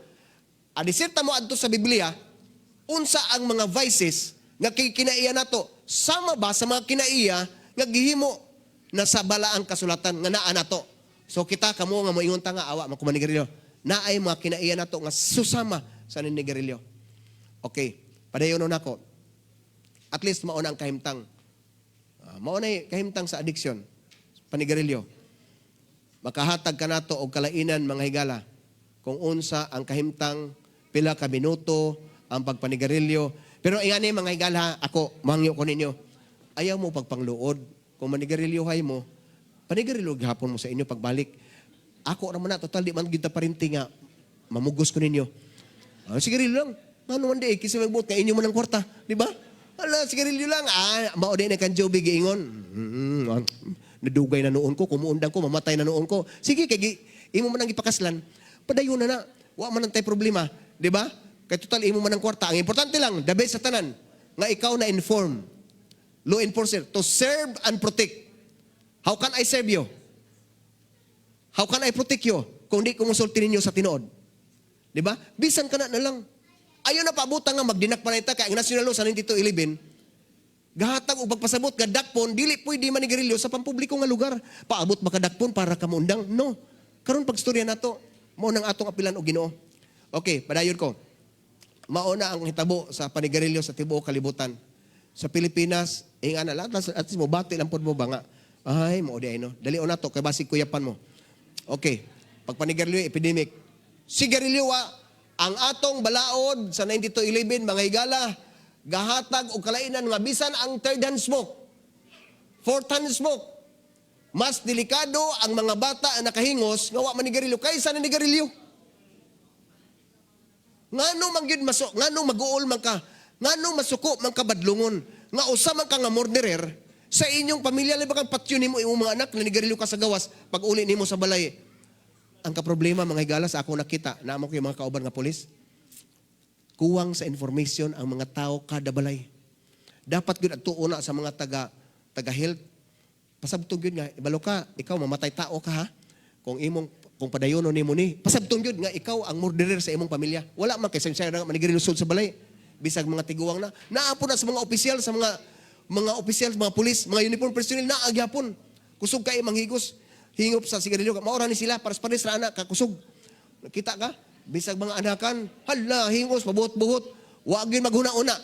Adisirta mo adto sa Biblia unsa ang mga vices nga kay kinaiya nato, sama ba sa mga kinaiya nga gihimo na sa balaang kasulatan nga naa nato. So kita kamo nga moingon ta nga awa man ko manigarilyo. Naay mga kinaiya nato nga susama sa ninigarilyo. Okay, padayon nako. At least mauna ang kahimtang. Mao na kahimtang sa addiction, panigarilyo. Makahatag ka nato og kalainan, mga higala, kung unsa ang kahimtang, pila ka minuto ang pagpanigarilyo. Pero ingani, mga higala, ako mangyo ko ninyo. Ayaw mo pagpangluod. Kung manigarilyohay mo, panigarilyo gihapon mo sa inyo pagbalik. Ako naman na, total di man gyud ta parinti nga mamugos ko ninyo. Ah, sigarilyo lang. Ngano man di eh, kisa magbuot nga inyo man ang kwarta, di ba? Ala, sigarilyo lang. Ah, mao din kan Joby giingon. Nadugay na noon ko, kumuundang ko, mamatay na noon ko. Sige, kay imo man ang gipakaslan. Padayon na na. Wa man ang tay problema, di ba? Kay total imo man ang kwarta. Ang importante lang, the best sa tanan, nga ikaw na inform. Law enforcer, to serve and protect. How can I serve you? How can I protect you kung di ko musulti ninyo sa tinuod? Di ba? Bisan ka na na lang. Ayaw na paabutan nga magdinak pa na ita kay ang national law sa 9211 gahatag og pagpasabot nga dakpon dili pwede manigarilyo sa pampubliko nga lugar. Paabot makadakpon para kamuundang? No. Karon pagstorya nato, mao nang atong apilan og Ginoo. Okay, padayon ko. Mao na ang hitabo sa panigarilyo sa tibuok kalibutan. Sa Pilipinas, inga na lahat, at least mo bati lang pod mo ba nga. Ay, mao di ay no. Dali na to kay basig kuyapan mo. Okay. Pag panigarilyo, epidemic. Sigarilyo wa ang atong balaod sa 9211, mga higala, gahatag og kalainan nga bisan ang third hand smoke, fourth hand smoke, mas delikado ang mga bata na nakahingos nga wa manigarilyo kaysa nanigarilyo. Ngano man gyud maso, ngano maguol man ka, ngano masuko man ka badlungon, nga usa man ka nga murderer sa inyong pamilya, labi kang patyon nimo imong mga anak, nanigarilyo ka sa gawas, pag uli nimo sa balay. Ang kaproblema, mga higala, sa ako nakita, naamo ko yung mga kauban nga pulis, kuwang sa information ang mga tao kada balay. Dapat gyud adto una sa mga taga taga health. Pasabtong gyud nga ibalo ka, ikaw mamatay tao ka ha. Kung padayonon nimo ni, pasabtong gyud nga ikaw ang murderer sa imong pamilya. Wala man kay siya nga manigarilyo sa balay. Bisag mga tiguang na, naa po na sa mga opisyal, sa mga opisyal, mga pulis, mga uniform personnel naa gyapon. Kusog kay manghigos, hingop sa sigarilyo. Maura ni sila, pares-pares ra ana kakusog. Kita ka? Bisag mga anakan, hala, hingos, pabuhot-buhot. Wa gyud maghuna-una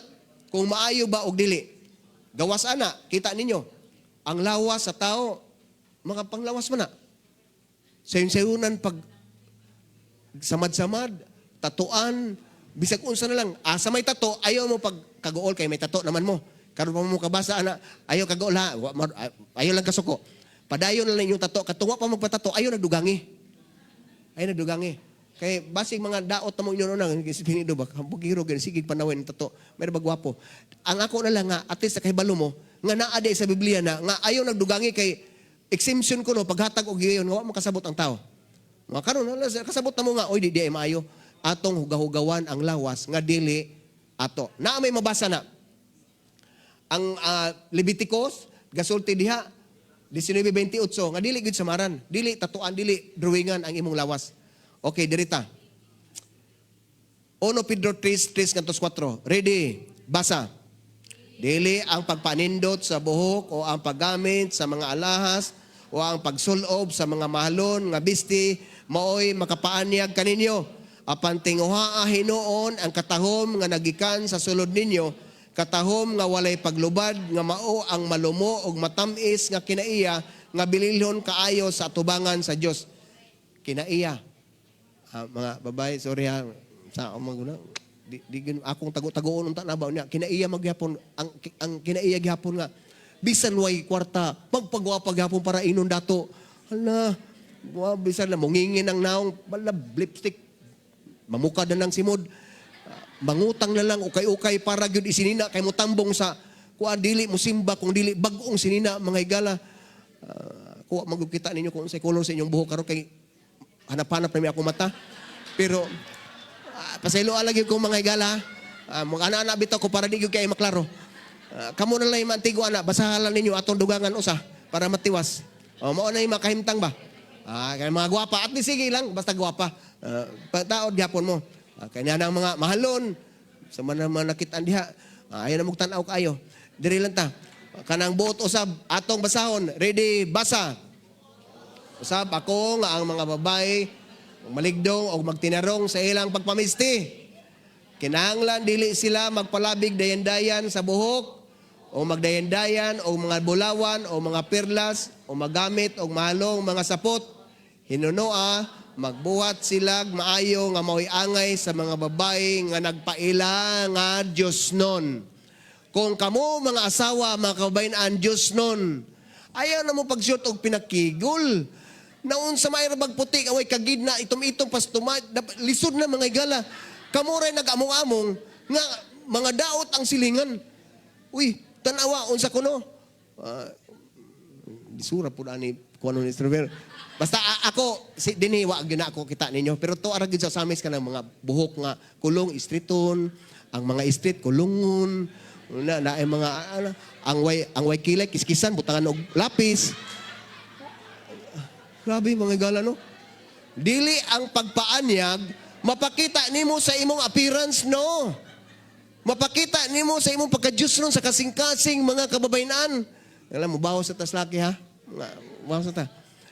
kung maayo ba og dili. Gawas ana, kita ninyo. Ang lawas sa tao, mga panglawas man na. Sayon-sayunan pag samad-samad, tatuan, bisag unsa na lang. Asa may tato, ayaw mo pag kaguol kay may tato naman mo. Karon pa mo kabasa ana, ayaw kaguol ha, ayaw lang kasuko. Padayon na lang inyong tato, katong wa pa magpatato, ayaw nagdugangi. Ayaw nagdugangi. Kay basig mga daot na mo inyo nang pinido ba, pagiro gani sige panawin ang tato, may ba gwapo. Ang ako na lang nga at least sa kahibalo mo nga naa di sa Biblia na nga ayaw nagdugangi kay exemption ko no paghatag og giyon nga wa makasabot ang tao. Mga karon kasabot na mo nga oy di di ay maayo atong hugahugawan ang lawas nga dili ato. Naa may mabasa na. Ang Leviticus gasulti diha 19:28 nga dili gyud samaran, dili tatuan, dili drawingan ang imong lawas. Okay, dirita. 1 Pedro 3, 3 ngadto 4. Ready? Basa. Dili ang pagpanindot sa buhok o ang paggamit sa mga alahas o ang pagsulob sa mga mahalon nga bisti maoy makapaanyag kaninyo. Apan tinguhaa hinuon ang katahom nga nagikan sa sulod ninyo, katahom nga walay paglubad nga mao ang malumo ug matam-is nga kinaiya nga bililhon kaayo sa atubangan sa Dios. Kinaiya. Mga babae, sorry ha, sa akong mga guna, di akong tago-tagoon unta na ba niya kinaiya magyapon ang kinaiya gyapon nga bisan way kwarta magpagwapa gyapon para inon dato. Hala, wa bisan na mongingin ang naong bala lipstick mamuka na ng simod. Mangutang na lang ukay-ukay para gyud isinina kay motambong sa kuan, dili mo simba kung dili bag-ong sinina, mga higala. Kuha man gyud kita ninyo kung unsay kolor sa inyong buhok karon kay hanap-hanap na mi akong mata. Pero pasaylo lagi ko, mga higala. Mga ana-ana bitaw ko para di gyud kay maklaro. Kamo na lang mantigo ana, basahan lang ninyo atong dugangan usa para matiwas. O, mao na yung makahimtang ba? Kay mga gwapa, at least sige lang basta gwapa. Pataod gyapon mo. Kay na ang mga mahalon sa man mga nakitaan diha. Ayaw na mong tan-aw kaayo. Diri lang ta. Kanang buot usab atong basahon. Ready, basa. Usab ako nga ang mga babae maligdong o magtinarong sa ilang pagpamisti. Kinahanglan dili sila magpalabig dayan-dayan sa buhok o magdayan-dayan o mga bulawan o mga perlas o magamit og mahalong mga sapot. Hinunoa, magbuhat sila maayo nga mao'y angay sa mga babae nga nagpaila nga Diyos nun. Kung kamo mga asawa, mga kababayan, Diyos nun, ayaw na mo pag-shoot og pinakigol. Naun sa may rabag puti, away kagid na, itom-itom, pas lisod na mga igala. Kamo rin nag-among-among, nga mga daot ang silingan. Uy, tanawa, unsa kuno. Disura po na ni kuno ni Sir. Basta ako, si, dinhi, wa gyud na ako kita ninyo. Pero to ara gyud sa Samis ka ng mga buhok nga kulong, streeton, ang mga street, kulungon, na, na, ay mga, ano, ang way kilay, kiskisan, butangan og lapis. Grabe mga gala, no? Dili ang pagpaanyag, mapakita nimo sa imong appearance, no? Mapakita nimo sa imong pagka-Diyos nun sa kasing-kasing mga kababayan. Alam mo, bawas sa tas laki, ha? Nga, bawas sa ta.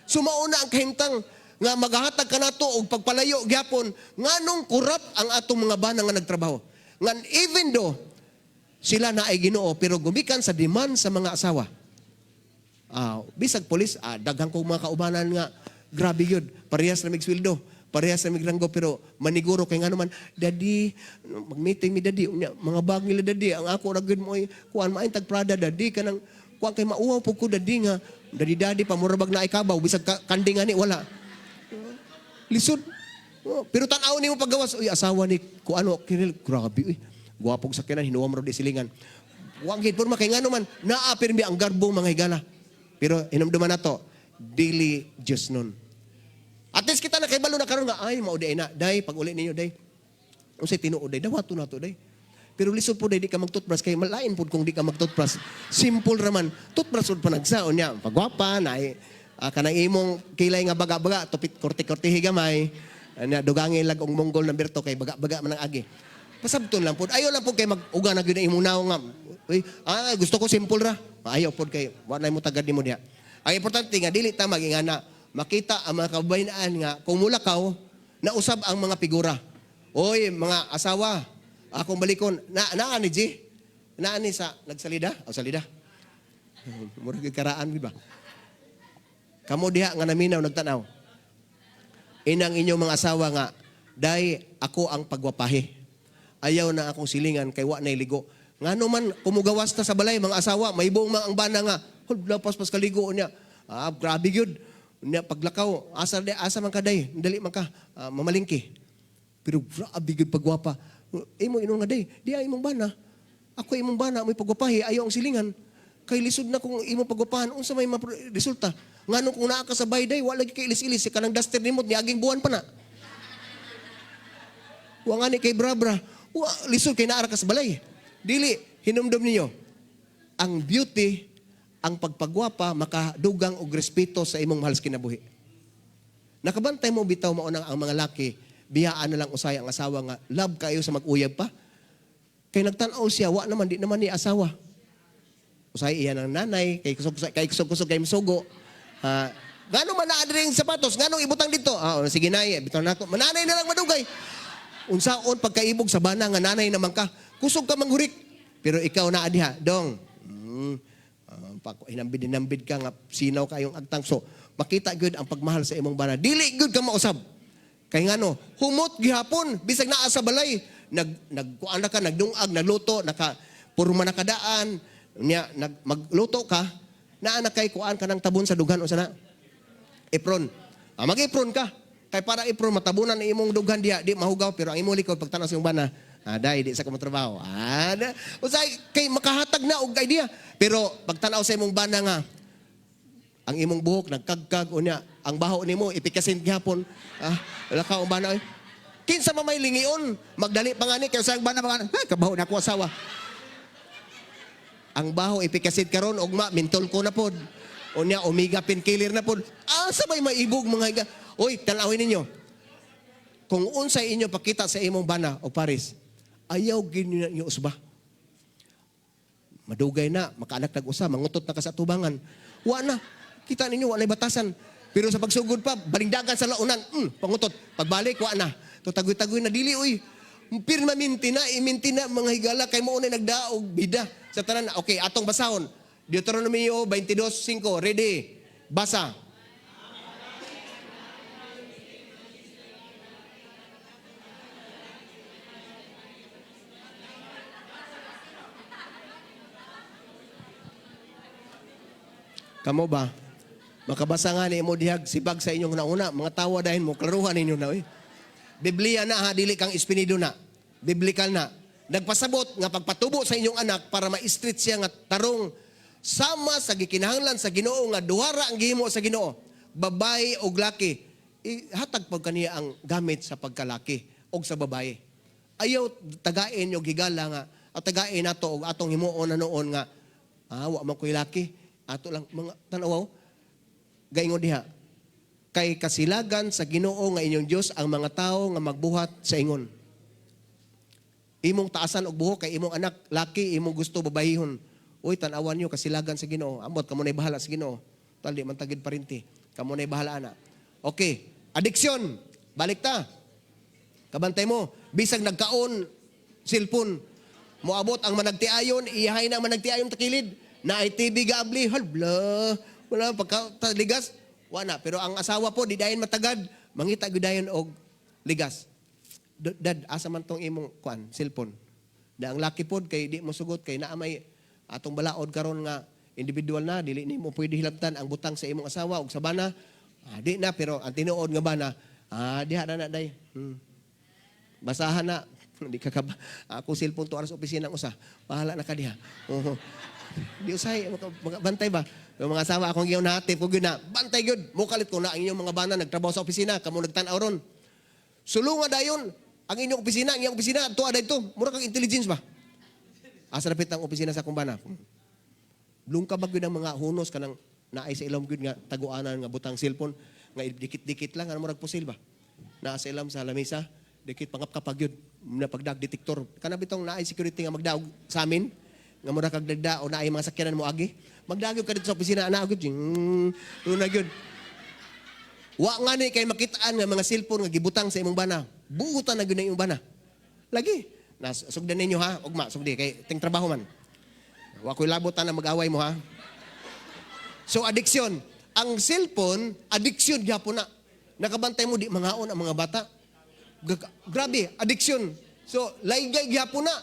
Sumauna ang kahimtang nga maghahatag ka nato og pagpalayo gyapon nganong kurap ang atong mga bana nga nagtrabaho. Ngan even though sila na ay Ginoo pero gumikan sa demand sa mga asawa. Bisag polis, daghan kong mga kaubanan nga grabe yun. Parehas na mig sweldo, parehas na mig ranggo pero maniguro kay ngano man, "Daddy, mag-meeting mi daddy, unya mga bag nila daddy, ang ako ra gyud mo ay kuan maayong tag Prada daddy, kanang kuan kay mauwaw pud ko daddy nga daddy daddy pa mura bag naay kabaw bisag kanding ani wala." Lisod. Oh, pero tan-aw nimo paggawas, uy asawa ni kuano Kiril, grabe uy. Gwapog sa kinan hinuwam ra di silingan. Wa gid porma kay ngano man naa pirmi ang garbo, mga higala. Pero hinumduman nato, dili Diyos nun. At least kita nakaibalo na karon nga ay mao di na day pag uli ninyo day. Unsay tinuod day dawato nato day. Pero lisod po day di ka mag-toothbrush kay malain pud kung di ka mag-toothbrush. Simple ra man. Toothbrush pud panagsaon niya. Pagwapa na kanang imong kilay nga baga-baga tupit korte-kortehi gamay. Anya dugangi lag og Mongol na berto kay baga-baga man ang agi. Pasabton lang pud. Ayaw lang pud kay mag-uga na gyud ang imong naong nga. Uy, gusto ko simple ra. Ayaw pud kay wa na mo tagad nimo diha. Ang importante nga dili ta magingana makita ang mga kababayan nga kung mulakaw nausab ang mga figura. Oy, mga asawa, akong balikon na naa ni G. Naa ni sa nagsalida? O salida. Murag gyud karaan di ba? Kamo diha nga naminaw nagtanaw. Inang inyong mga asawa nga, "Day, ako ang pagwapahi. Ayaw na akong silingan kay wa na'y ligo." Ngano man kumugawas ta sa balay mga asawa, mahibong man ang bana nga, "Hul, lapas pas kaligo niya. Ah, grabe gyud." Niya paglakaw, asa di asa man ka, day, dali man ka, ah, mamalingki. Pero grabe gyud pagwapa. Imo ingon nga, "Day, di ay imong bana. Ako imong bana, mo'y pagwapahi, ayaw ang silingan." Kay lisod na kung imong pagwapahan, unsa may resulta? Ngano kung naa ka sa bayday, wa lagi kay ilis-ilis, kanang duster nimo niaging buwan pa na. Wa nga ni kay bra-bra. Wa, lisod kay naara ka sa balay. Dili, hinumdum ninyo. Ang beauty, ang pagpagwapa, makadugang og respeto sa imong mahal sa kinabuhi. Nakabantay mo bitaw mao nang ang mga laki, biyaan na lang usay ang asawa nga love kayo sa mag-uyab pa. Kay nagtan-aw siya, wa naman, di naman ni asawa. Usay iyan ang nanay, kay kusog kay musugo. Ah, ngano man naa diri ang sapatos, ngano ibutang dito? Ah, oh, sige nay, bitaw nako. Mananay na lang madugay. Unsaon pagkaibog sa bana nga nanay naman ka, kusog ka manghurik. Pero ikaw na diha, dong. Hinambid-hinambid ka nga sinaw kayong agtang. So, makita gyud ang pagmahal sa imong bana. Dili gyud ka mausab. Kay ngano, humot gihapon bisag naa sa balay, nagkuan na ka, nagdungag, nagluto, naka purma na kadaan, nya nag magluto ka, naa na kay kuan ka ng tabon sa dughan, unsa na? Apron. Ah, mag-apron ka. Kay para apron matabunan ang imong dughan diha, di mahugaw pero ang imong likod pagtan-aw sa imong bana, ah, dai di sa ka trabaho. Ah, da, usay kay makahatag na og idea. Pero pagtan-aw sa imong bana nga ang imong buhok nagkagkag unya, ang baho nimo ipikasin gihapon. Ah, wala ka ang bana oy. Kinsa man may lingion, magdali pa nga ni kay sa bana mga, "Ay, kabaho na ako asawa." Ang baho ipikasid karon ugma mentol ko na pod. Unya omega painkiller na pod. Asa may maibog mga higa? Oy, tan-awin ninyo. Kung unsay inyo pakita sa imong bana o pares, ayaw gyud ninyo usba. Madugay na, makaanak nag usa, mangutot na ka sa tubangan. Wa na. Kita ninyo, wa na'y batasan. Pero sa pagsugod pa, balingdagan sa launan, pangutot. Pagbalik, wa na. To tagoy-tagoy na dili, uy. Pirmaminti na, iminti na, mga higala, kay mo unay nagdaog, bida. Sa tanan, okay, atong basahon. Deuteronomio 22:5, ready? Basa. Kamo ba? Makabasa nga ni imo dihag sibag sa inyong nauna, mga tawa dahil mo, klaruhan ninyo na. Oy. Biblia na ha, dili kang espinido na. Biblical na. Nagpasabot nga pagpatubo sa inyong anak para ma-street siya nga tarong sama sa gikinahanglan sa Ginoo nga duhara ang gihimo sa Ginoo, babae og laki. Ihatag pag kaniya ang gamit sa pagkalaki og sa babae. Ayaw tagain yung higala nga at tagain nato og atong himuon na noon nga ah, wa man ko'y laki. Ato lang mga tanawaw gaingon diha kay kasilagan sa Ginoo nga inyong Dios ang mga tawo nga magbuhat sa ingon. Imong taasan og buhok kay imong anak laki, imong gusto babayihon. Uy, tan-awan niyo kasilagan sa Ginoo. Ambot kamo nay bahala sa Ginoo. Tal di man tagid parinti. Kamo nay bahala ana. Okay, addiction. Balik ta. Kabantay mo, bisag nagkaon cellphone, moabot ang managtiayon, iyahay na ang managtiayon takilid. Na ay TV gaabli, halbla. Wala pagka ligas, wala. Pero ang asawa po di dayon matagad, mangita gyud dayon og ligas. "Dad, asa man tong imong kuan, cellphone?" Da ang laki pod kay di mo sugot kay naa may atong balaod karon nga individual na dili nimo pwede hilabtan ang butang sa imong asawa ug sa bana. Ah, di na pero ang tinuod nga bana, ah, diha na na day. Basahan na. Di ka kaba. Ako cellphone to aras opisina ang usa. Bahala na ka diha. Oo. Di usay bantay ba? Yung mga asawa akong giyon natip ko gyud na bantay gyud. Mukalit ko na ang inyong mga bana nagtrabaho sa opisina, kamo nagtan-aw ron. Sulunga dayon ang inyong opisina, ang iyang opisina, tuwa dayto. Mura kang intelligence ba? Asa napit ang opisina sa akong bana? Lungka ba gyud ang mga hunos kanang naay sa ilom gyud nga taguanan nga butang cellphone nga dikit-dikit lang ano murag pusil ba? Naa sa ilam sa lamesa, dikit pangap-kapag gyud na pagdag detector. Kana bitong naay security nga magdaog sa amin nga mura kag dagda o naay mga sakyanan mo agi. Magdaog ka dito sa opisina ana gyud. Una gyud. Wa nga ni kay makitaan nga mga cellphone nga gibutang sa imong bana. Buutan na gyud ang imong bana. Lagi. Nas sugdan ninyo ha, ugma sugdi kay ting trabaho man. Wa ko'y labutan na mag-away mo ha. So addiction, ang cellphone addiction gyapon na. Nakabantay mo di mangaon ang mga bata. Grabe, addiction. So, laygay gyapon na.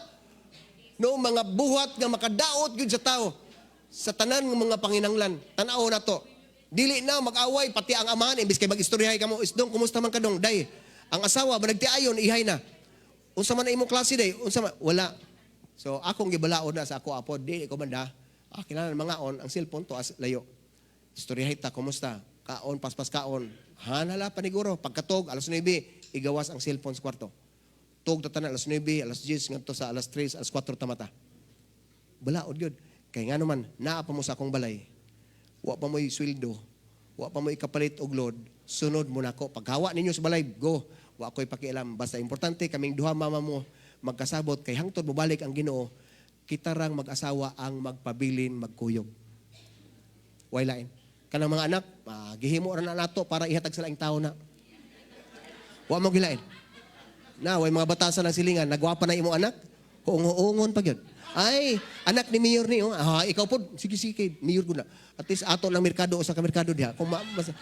No, mga buhat nga makadaot gyud sa tao sa tanan ng mga panginanglan. Tan-aw na to. Dili na mag-away pati ang amahan imbis kay mag-istoryahay kamo, "Isdong, kumusta man ka dong?" Day. Ang asawa ba nagtiayon ihay na. Unsa man na imong klase day? Unsa man? Wala. So akong gibalaod na sa ako apod, di ko banda. Ah, kinahanglan mangaon ang cellphone to as layo. Istoryahay ta, kumusta? Kaon, paspas kaon. Hanala paniguro pagkatog alas 9, igawas ang cellphone sa kwarto. Tug ta tanan alas 9, alas 10 ngadto sa alas 3, alas 4 tamata. Balaod gyud. Kay nga naman, naa pa mo sa akong balay. Wa pa mo'y sweldo. Wa pa mo'y kapalit og load. Sunod mo nako. Paghawa ninyo sa balay, go. Wa ko'y pakialam. Basta importante kaming duha mama mo magkasabot kay hangtod mobalik ang Ginoo, kita rang mag-asawa ang magpabilin magkuyog. Way lain. Kanang mga anak, gihimo ra na nato para ihatag sa laing tao na. Wa mo gilain. Na, way mga batasan ng silingan, nagwapa na imong anak, huung-huungon pa gyud. Ay, anak ni mayor ni, oh. Ah, ikaw po, sige, sige, kay mayor ko na. At least ato ng merkado o sa kamerkado diha. Kung ma, mas,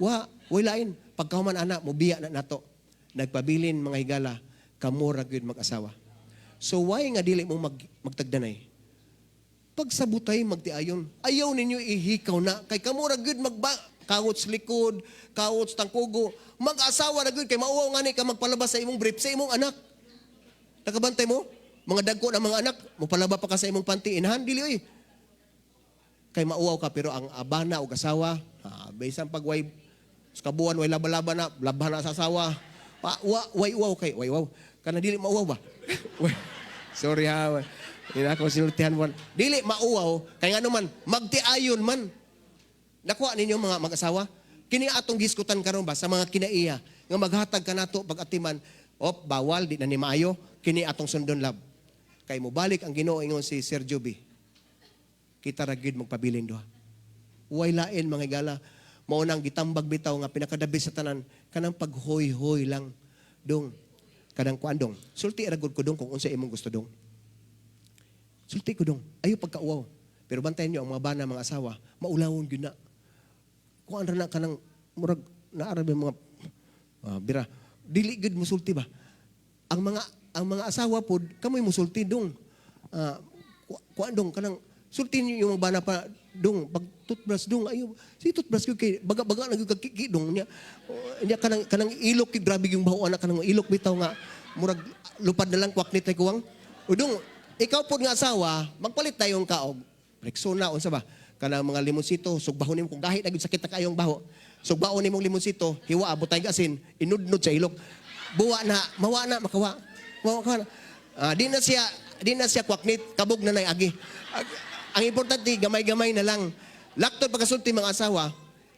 wa, way lain. Pagkahuman anak, mubiya na nato. Nagpabilin mga higala, kamo ra gyud mag-asawa. So why nga dili mo magtagdanay? Pagsabutay magtiayon, ayaw ninyo ihikaw na kay kamo ra gyud magba kawot sa likod, kawot sa tangkugo, mag-asawa ra gyud kay mauwaw ngani ka magpalabas sa imong brief sa imong anak. Nakabantay mo? Mga dagko na mga anak, mopalaba pa ka sa imong panty inahan dili oy. Kay mauwaw ka pero ang abana og asawa, bisan pag way sa kabuan way laba-laba na, labhan na sa asawa. Pa, wa, way uwaw kay, way uwaw. Kana dili mauwaw ba? Sorry ha. Hindi na ako sinultihan mo. Dili mauwaw, kay nga naman, magtiayon man. Nakuha ninyo mga mag-asawa? Kini atong giskutan karon ba sa mga kinaiya nga maghatag kanato pag-atiman, op bawal di na ni maayo, kini atong sundon lab. Kay mobalik ang Ginoo ingon si Sir Joby. Kita ra gyud magpabilin duha. Way lain mga higala. Mao nang gitambag bitaw nga pinakadabi sa tanan kanang paghoy-hoy lang dong kanang kuan dong. Sulti ra gud ko dong kung unsa imong gusto dong. Sulti ko dong. Ayo pagkauwaw. Pero bantayan niyo ang mga bana, mga asawa, maulawon gyud na. Kuan ra na kanang murag naara ba mga bira. Dili gyud musulti ba. Ang mga asawa pod kamoy musulti dong. Kuan dong kanang sulti niyo yung mga bana pa dong pag toothbrush dong ayo si toothbrush ko kay baga-baga na gyud kiki dong niya. Oh, niya kanang kanang ilok kay grabe yung baho anak kanang ilok bitaw nga murag lupad na lang kwak ni tay kuwang. O dong ikaw pod nga asawa magpalit tayong kaog Rexona unsa ba kanang mga limonsito sugbahon nimo kung gahit na gyud sakit na kayong baho. Sugbaon nimong limonsito, hiwa abot tay asin, inudnod sa ilok. Buwa na, mawa na makawa. Mawa ka na. Ah, di na siya kwaknit, kabog na nay agi. Ang importante gamay-gamay na lang. Laktod pagkasulti mga asawa,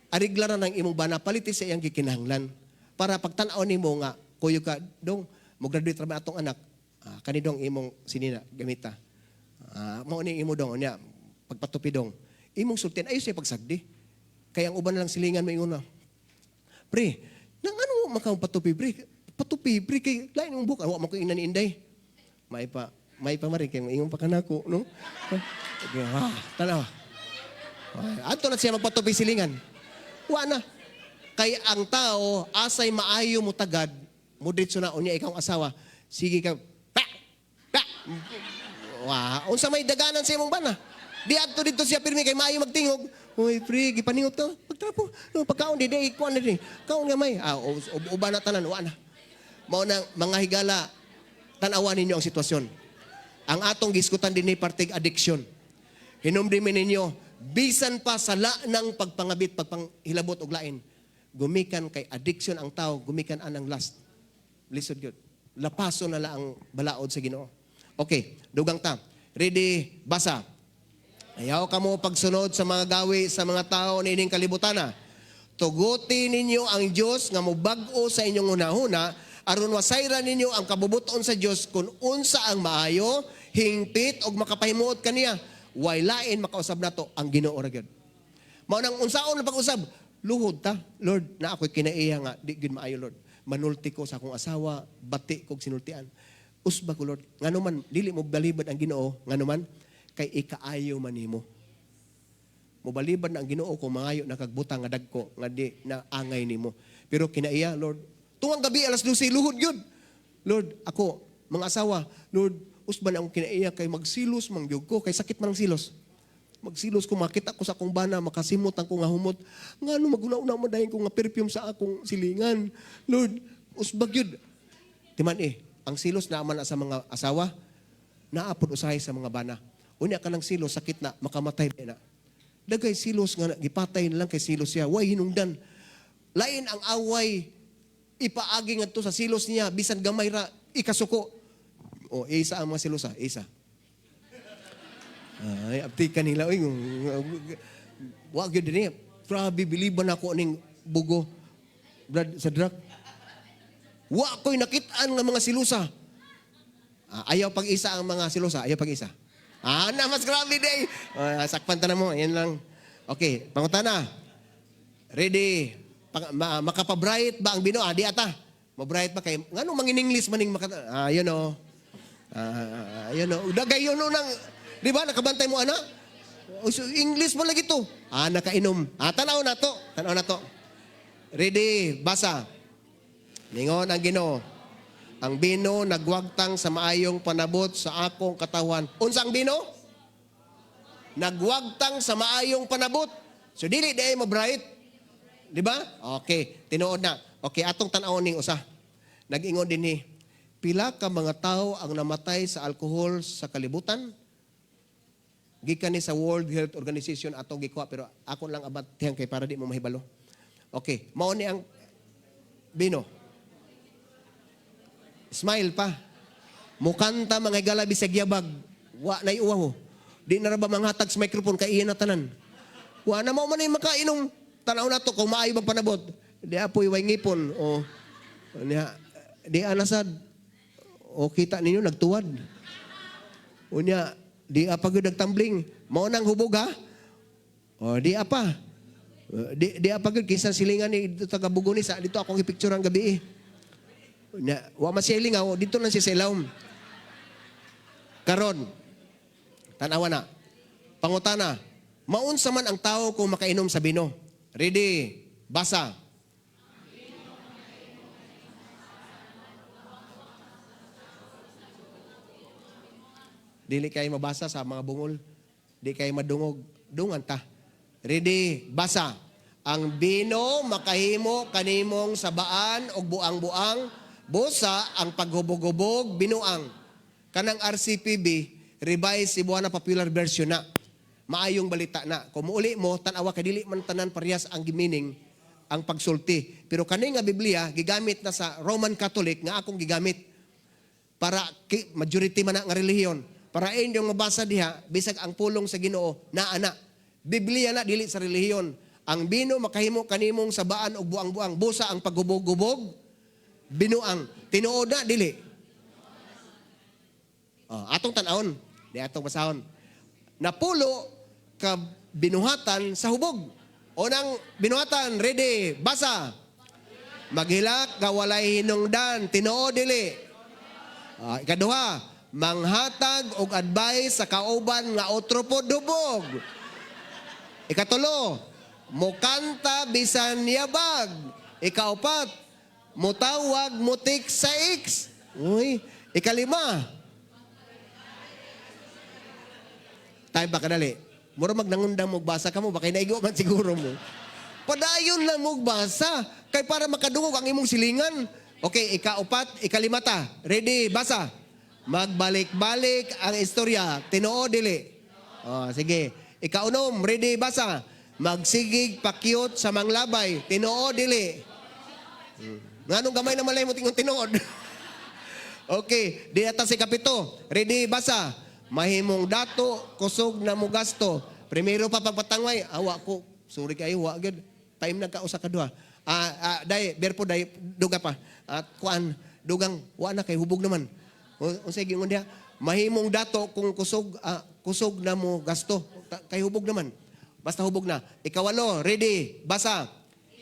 arigla ra ng imong bana paliti sa iyang gikinahanglan. Para pagtan-aw nimo nga kuyo ka dong mo graduate ra ba atong anak, kani dong imong sinina gamita. Mao ni imo dong unya pagpatupi dong. Imong sultian ayo siya pagsagdi. Kaya ang uban na lang silingan mo ingon na. Pre, nang ano makaw patupi pre? Patupi pre kay lain imong buka wa man ko ingnan ni Inday. May pa mari kay ingon pa kanako no. Okay, tanaw. Ay, adto na siya magpatupi silingan. Wa na. Kay ang tao asay maayo mo tagad, mo diretso na unya ikaw ang asawa. Sige ka. Pa! Pa! Wa, unsa may daganan sa imong bana? Di adto dito siya pirmi kay maayo magtingog. Uy, pre, gipaningot ka. Pagtrapo. No, pagkaon di di kuan di. Kaon nga may. Uban na tanan, wa na. Mao nang mga higala, tan-awan ninyo ang sitwasyon. Ang atong giskutan din ni partig addiction. Hinumdumi ninyo, bisan pa sa la ng pagpangabit, pagpanghilabot og lain, gumikan kay addiction ang tao, gumikan anang lust. Lisod yun. Lapaso na lang ang balaod sa Ginoo. Okay, dugang ta. Ready, basa. Ayaw kamo pagsunod sa mga gawi sa mga tao niining kalibutana. Tuguti ninyo ang Dios nga mobag-o sa inyong hunahuna aron masayran ninyo ang kabubuton sa Dios kung unsa ang maayo, hingpit og makapahimuot kaniya. Way lain makausab nato ang Ginoo ra gyud. Mao nang unsaon na pag-usab, luhod ta. Lord, na ako'y kinaiya nga di gyud maayo Lord. Manulti ko sa akong asawa, bati kog sinultian. Usba ko Lord, ngano man dili mo balibad ang Ginoo, ngano man kay ikaayo man nimo. Mobalibad na ang Ginoo kung mangayo na kagbutang nga dagko nga di na angay nimo. Pero kinaiya, Lord, tungang gabi alas 12, luhod yun. Lord, ako, mga asawa, Lord, usban akong kinaiya kay magsilos man gyud ko, kay sakit man ang silos. Magsilos ko, makita ko sa akong bana, makasimot ang kong humot. Ngano maguna-una mo dayon ko nga perfume sa akong silingan. Lord, usbag yun. Timan eh, ang silos naa man na sa mga asawa, naa pod usahay sa mga bana. Unya ka ng silos, sakit na, makamatay na. Dagay silos nga gipatay na lang kay silos siya. Way hinungdan. Lain ang away ipaagi ngadto sa silos niya bisan gamay ra ikasuko. O isa ang mga silosa, isa. Ay, apti kanila oy. Wa gyud dinhi. Grabe biliban ako ning bugo. Brad sa drug. Wa ko'y nakit-an nga mga silusa. Ah, ayaw pag-isa ang mga silusa, ayaw pag-isa. Ah, na mas grabe day. Ah, sakpan ta na mo, yan lang. Okay, pangutana. Ready. Makapabright ba ang bino? Ah, di ata. Mabright ba kay ngano mangin-English maning maka Ah, yun oh. Ah, yun oh. Dagay yun oh nang, di ba nakabantay mo ana? Oh, so English mo lagi to. Ah, nakainom. Ah, tanaw na to. Tanaw na to. Ready, basa. Ningon ang Ginoo. Ang bino nagwagtang sa maayong panabot sa akong katawan. Unsa ang bino? Nagwagtang sa maayong panabot. So dili di ay mabright. Di ba? Okay, tinuod na. Okay, atong tan-awon ning usa. Nag-ingon dinhi, pila ka mga tao ang namatay sa alkohol sa kalibutan? Gikan ni sa World Health Organization atong gikuha, pero ako lang abatihan kay para di mo mahibalo. Okay, mao ni ang bino. Smile pa. Mukanta mga higala bisag yabag. Wa na'y uwaw. Di na ra ba manghatag sa microphone kay iya na tanan. Wa na mao man ay makainom. Tanaw na to kung maayo bang panabot. Di apoy way ngipon o niya di anasad. O kita ninyo nagtuwad. Unya di apa gyud nagtambling. Mao nang hubog ha. O di apa. Di apa gyud kaysa silingan ni dito taga Bugoni sa dito akong ipicture ang gabi eh. Unya, wa man siya ilingaw, dito lang siya sa ilawom. Karon, tanawa na. Pangutana, maunsa man ang tao kung makainom sa bino? Ready, basa. Dili kay mabasa sa mga bungol. Di kay madungog. Dungan ta. Ready, basa. Ang bino makahimo kanimong sabaan og buang-buang, busa ang paghubog-hubog binuang. Kanang RCPB, Revised Cebuana Popular Version na. Maayong balita na. Kung muuli mo, tanawa kay dili man tanan parehas ang gimining ang pagsulti. Pero kani nga Biblia gigamit na sa Roman Catholic nga akong gigamit para majority man na nga relihiyon. Para inyong mabasa diha, bisag ang pulong sa Ginoo naa na. Biblia na dili sa relihiyon. Ang bino makahimo kanimong sabaan og buang-buang, busa ang paghubog-hubog, binuang. Tinuod na dili. Oh, atong tan-awon, di atong basahon. Napulo ka binuhatan sa hubog. Unang binuhatan, ready, basa. Maghilak nga walay hinungdan, tinuod dili. Ah, ikaduha, manghatag og advice sa kauban nga otro po dubog. Ikatulo, mukanta bisan yabag. Ikaupat, mutawag mutik sa X. Uy, ikalima. Tayo ba kadali? Mura magnangundang mo basa ka mo, baka naigo man siguro mo. Padayon lang mo basa, kay para makadungog ang imong silingan. Okay, ikaupat, ikalima ta. Ready, basa. Magbalik-balik ang istorya. Tinuod dili. Oh, sige. Ikaunom, ready, basa. Magsigig pakyut sa manglabay. Tinuod dili. Nganong gamay na malay mo tingon tinuod? Okay, di ata si kapito. Ready, basa. Mahimong dato, kusog na mo gasto. Primero pa pagpatangway, awa ko. Sorry kayo, wa gyud. Time nagkausa ka duha. Ah, ah, day, berpo day, duga pa. At kuan, dugang, wa na kay hubog naman. Unsay gingon diha? Mahimong dato kung kusog, kusog na mo gasto. Kay hubog naman. Basta hubog na. Ikawalo, ready, basa.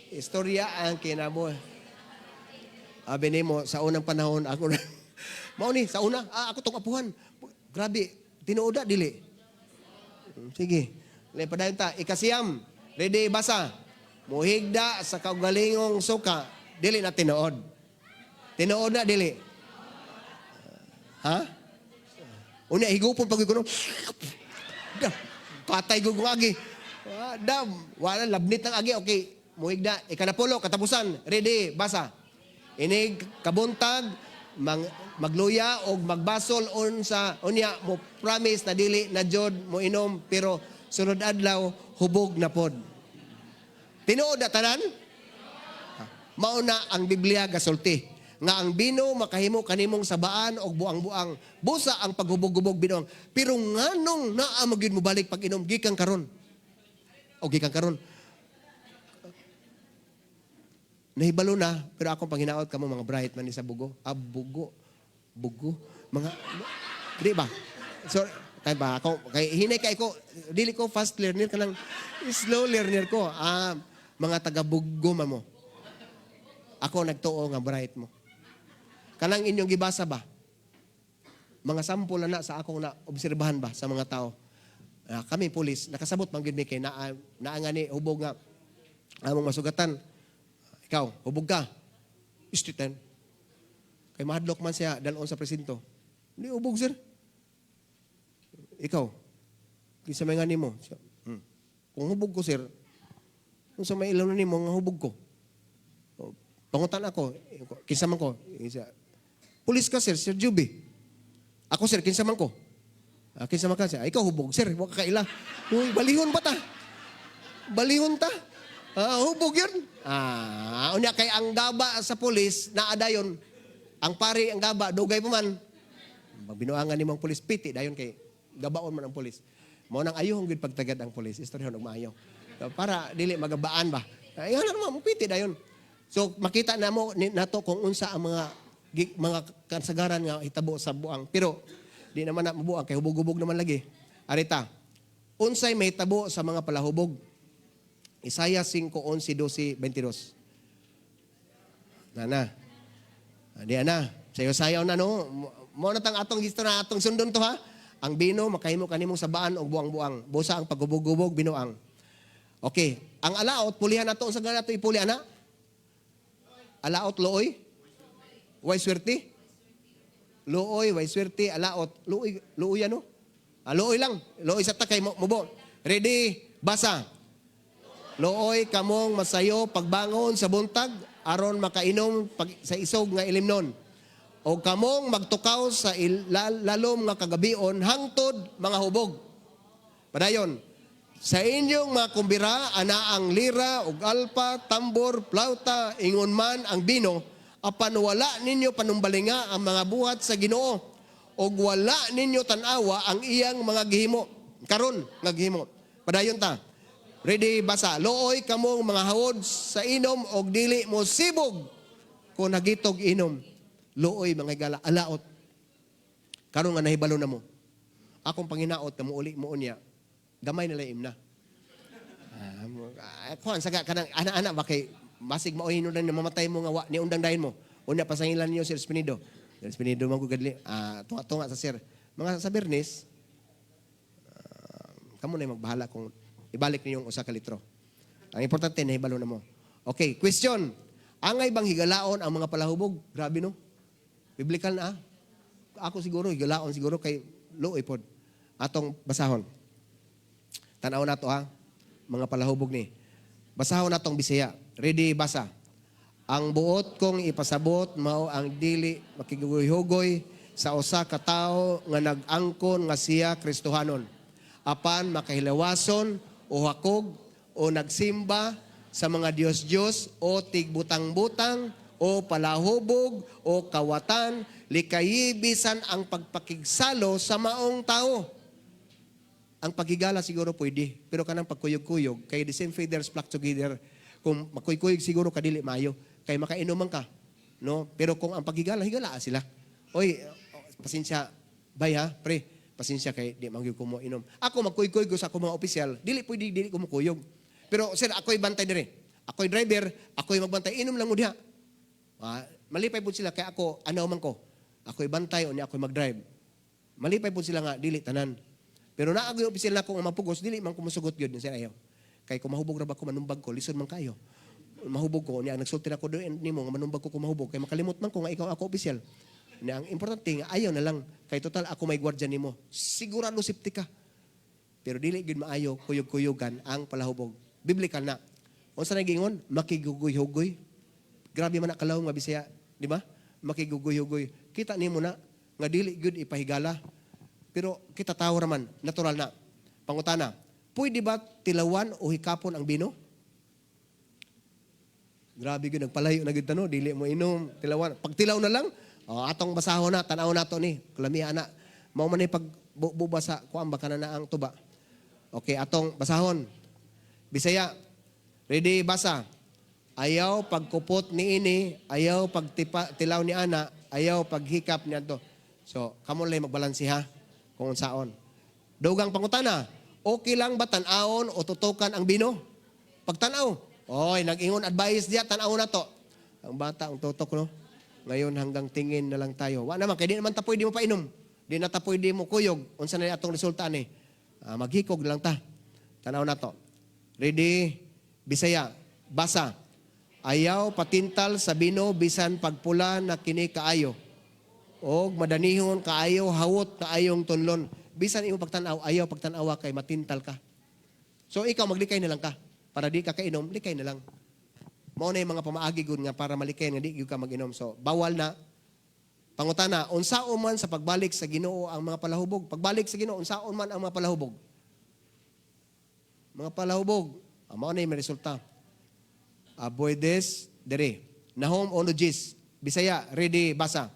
Istorya ang kinabuhi. Abi nimo sa unang panahon ako na. Mao ni sa una, ako tong apuhan. Grabe, tinuod na dili. Sige. Le padayon ta, ikasiyam. Ready, basa. Muhigda sa kaugalingong suka. Dili na tinuod. Tinuod na dili. Ha? Unya higupon pag ko, da, patay ko kung agi. Ah, dam, wala labnit ang agi. Okay, muhigda. Ikanapulo, katapusan. Ready, basa. Inig kabuntag, magluya og magbasol on sa unya mo promise na dili na jud mo inom, pero sunod adlaw hubog na pod. Tinuod na tanan? Mao na ang Biblia gasulti nga ang bino makahimo kanimong sabaan og buang-buang, busa ang paghubog-hubog binuang. Pero nganong naa mo gyud mobalik pag inom gikan karon o gikan karon? Nahibalo na, pero akong panghinaot kamo mga bright man ni sa bugo, ah, bugo bugo mga, di ba? So kay ba ako kay hinay kay ko, dili ko fast learner, kanang slow learner ko. Ah, mga taga Bugo man mo, ako nagtuo nga bright mo. Kanang inyong gibasa ba? Mga sample na sa akong na obserbahan ba sa mga tao. Ah, kami pulis, nakasabot man gyud mi kay naa naa nga ni hubog nga among masugatan. Ikaw, hubog ka. Street. Kay mahadlok man siya dalon sa presinto. Hindi hubog, sir. Ikaw, kinsa may nga nimo? Siya, Kung hubog ko, sir, kung sa may ilaw na nimo nga hubog ko. Oh, pangutan ako, kinsa man ko? Kinsa? Pulis ka, sir, Sir Juby. Ako, sir, kinsa man ko? Ah, kinsa man ka, sir? Ay, ikaw hubog, sir, wa ka kaila. Uy, balihon ba ta? Balihon ta? Ah, hubog yun. Ah, unya kay ang gaba sa pulis, naa dayon. Ang pari ang gaba, dugay pa man. Magbinuangan nimo ang pulis, piti dayon kay gabaon man ang pulis. Mao nang ayuhon gyud pagtagad ang pulis, istoryahon og maayo. So, para dili magabaan ba. Ay, ano mo, piti dayon. So makita na mo nato kung unsa ang mga kasagaran nga hitabo sa buang. Pero di naman na mabuang kay hubog-hubog naman lagi. Arita, unsay mahitabo sa mga palahubog? Isaiah 5, 11, 12, 22. Nana. Di ana. Sayo-sayaw na, no. Mo na tang atong gisto na atong sundon to, ha. Ang bino makahimo kanimong sabaan og buang-buang. Busa ang paghubog-hubog binuang. Okay, ang alaot pulihan nato, unsa gani nato ipuli ana? Alaot, luoy? Way swerte? Luoy, way swerte, alaot. Luoy, luoy ano? Ah, luoy lang. Luoy sa takay mo, mubo. Ready? Basa. Luoy kamong masayo pagbangon sa buntag aron makainom pag, sa isog nga ilimnon. O kamong magtukaw sa lalom nga kagabion hangtod mga hubog. Padayon. Sa inyong mga kumbira, ana ang lira ug alpa, tambor, plauta, ingon man ang bino, apan wala ninyo panumbalinga ang mga buhat sa Ginoo ug wala ninyo tan-awa ang iyang mga gihimo. Karon nga gihimo. Padayon ta. Ready, basa. Looy kamong mga hawod sa inom og dili mo sibog kung nagitog inom. Looy, mga higala, alaot. Karon nga nahibalo na mo. Akong panginaot na muuli mo unya, gamay nila imna. Ah, kuan saga kanang ana-ana ba kay masig maoy na mamatay mo nga wa ni undang dayon mo. Unya pasangilan niyo Sir Espinido. Sir Espinido man ko gadli, ah, tunga-tunga sa sir. Mga sa Bernis, ah, kamo na magbahala kung ibalik niyo yung usa ka litro. Ang importante nahibalo na mo. Okay, question. Angay bang higalaon ang mga palahubog? Grabe, no? Biblical na ah. Ako siguro higalaon siguro kay luoy pod. Atong basahon. Tanaw nato ha, mga palahubog ni. Basahon natong Bisaya. Ready, basa. Ang buot kong ipasabot mao ang dili makiguhoy sa usa ka tawo nga nag-angkon nga siya Kristohanon. Apan makahilawason o hakog o nagsimba sa mga Diyos-Diyos o tigbutang-butang o palahubog o kawatan, likayi bisan ang pagpakigsalo sa maong tao. Ang paghigala siguro pwede, pero kanang pagkuyog-kuyog, kay the same feathers flock together, kung makuyog siguro kadili maayo, kay makainuman ka. No? Pero kung ang paghigala, higala sila. Oy, pasensya, bay ha, pre, pasensya kay di man gyud ko mo inom. Ako magkuyog-kuyog ko sa ako mga opisyal, dili pwede dili ko mokuyog. Pero sir, ako'y bantay dire. Ako'y driver, ako'y magbantay, inom lang mo diha. Ah, malipay po sila kay ako, ano man ko. Ako'y bantay o niya ako'y mag-drive. Malipay po sila nga dili tanan. Pero naa gyud opisyal na ako nga mapugos, dili man ko mosugot gyud sir, ayaw. Kay kung mahubog ra ba ko, manumbag ko, lisod man kayo. Mahubog ko niya, nagsulti na ko doon nimo nga manumbag ko kung mahubog kay makalimot man ko nga ikaw ako opisyal. Niya ang importante nga ayaw na lang kay total ako may gwardiya nimo. Sigurado safety ka. Pero dili gyud maayo kuyog-kuyugan ang palahubog. Biblical na. Unsa na gingon? Makigugoy-hugoy. Grabe man na kalawom nga Bisaya, di ba? Makigugoy-hugoy. Kita nimo na nga dili gyud ipahigala. Pero kita tawo raman, natural na. Pangutana, pwede ba tilawan o hikapon ang bino? Grabe gyud nagpalayo na gyud tano, dili mo inom, tilawan. Pag tilaw na lang, oh, atong basahon na, tan-aw nato ni. Kalamian na. Mao man ni pag buba sa kuan ba kana na ang tuba. Okay, atong basahon. Bisaya. Ready, basa. Ayaw pagkupot ni ini, ayaw pagtipa, tilaw ni ana, ayaw paghikap ni adto. So, kamo lang magbalansi ha, kung unsaon. Dugang pangutana, okay lang ba tan-awon o tutukan ang bino? Pagtanaw, oy, nag-ingon advice diya, tan-aw na to. Ang bata, ang tutok, no? Ngayon hanggang tingin na lang tayo. Wa naman, kay di naman ta pwede mo painom. Di na ta pwede mo kuyog. Unsa na atong resulta ni? Ah, maghikog lang ta. Tanaw na to. Ready? Bisaya. Basa. Ayaw patintal sa bino bisan pagpula na kini kaayo. Og madanihon kaayo hawot kaayong tunlon. Bisan imo pagtan-aw, ayaw pagtan-awa kay matintal ka. So ikaw maglikay na lang ka. Para di ka kainom, likay na lang. Mao na yung mga pamaagi gud nga para malikay nga di gyud ka mag-inom. So bawal na. Pangutana, unsaon man sa pagbalik sa Ginoo ang mga palahubog? Pagbalik sa Ginoo, unsaon man ang mga palahubog? Mga palahubog, mao na yung may resulta. Avoid this, dere. Nahum 1:10. Bisaya, ready, basa.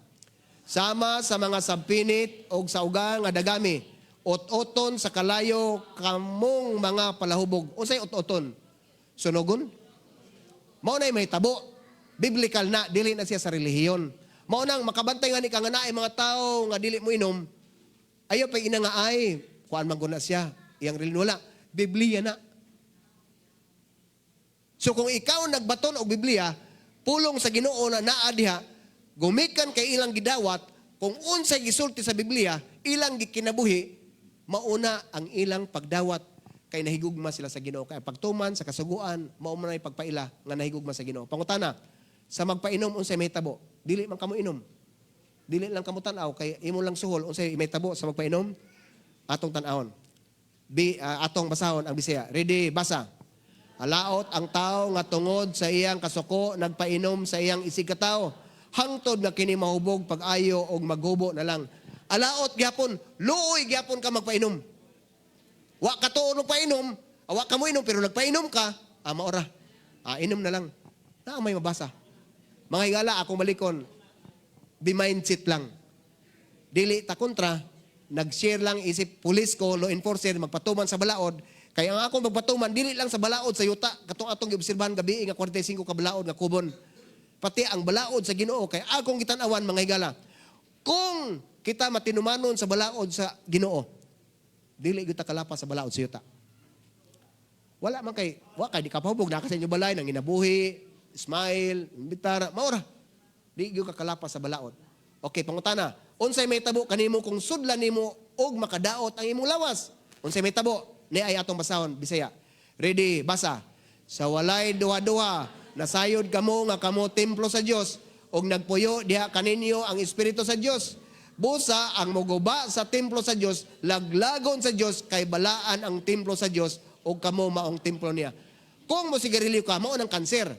Sama sa mga sampinit og sa uga nga dagami, ot-oton sa kalayo kamong mga palahubog. Unsay ot-oton? Sunogon? Mao na may tabo. Biblical na, dili na siya sa relihiyon. Mao nang makabantay nga ni ka nga naay mga tao nga dili mo inom, ayaw pa ina nga ay, kuan man guna siya, iyang relihiyon wala. Biblia na. So kung ikaw nagbaton og Biblia, pulong sa Ginoo na naa diha, gumikan kay ilang gidawat, kung unsay gisulti sa Biblia, ilang gikinabuhi, mauna ang ilang pagdawat kay nahigugma sila sa Ginoo. Kay pagtuman sa kasuguan, mao man ay pagpaila nga nahigugma sa Ginoo. Pangutana, sa magpainom unsay mahitabo? Dili man kamo inom. Dili lang kamo tan-aw kay imo lang suhol unsay mahitabo sa magpainom? Atong tan-awon. Atong basahon ang Bisaya. Ready, basa. Alaot ang tao nga tungod sa iyang kasuko nagpainom sa iyang isig katawo. Hangtod nga kini mahubog pag-ayo og maghubo na lang. Alaot gyapon, luoy gyapon ka magpainom. Wa ka tuon magpainom, wa ka mo inom pero nagpainom ka, maora. Inom na lang. Naa may mabasa. Mga higala, ako malikon. Be mindset lang. Dili ta kontra, nag-share lang isip pulis ko, law enforcer, magpatuman sa balaod. Kaya ang akong magpatuman, dili lang sa balaod sa yuta, katong atong giobserbahan gabi nga 45 ka balaod nga kubon. Pati ang balaod sa Ginoo kay akong gitan-awan mga higala. Kung kita matinumanon sa balaod sa Ginoo, dili gyud ta kalapas sa balaod sa yuta. Wala man kay, wa kay di ka pahubog na ka sa inyo balay nang ginabuhi, smile, imbitara, maora. Di gyud ka kalapas sa balaod. Okay, pangutana, unsay may tabo kanimo kung sudlan nimo og makadaot ang imong lawas? Unsay may tabo? Ni ay atong basahon, Bisaya. Ready, basa. Sa walay duha-duha, nasayod kamo nga kamo templo sa Dios og nagpuyo diha kaninyo ang espiritu sa Dios. Busa ang moguba sa templo sa Dios, laglagon sa Dios kay balaan ang templo sa Dios og kamo maong templo niya. Kung mo sigarilyo ka, mao ng kanser.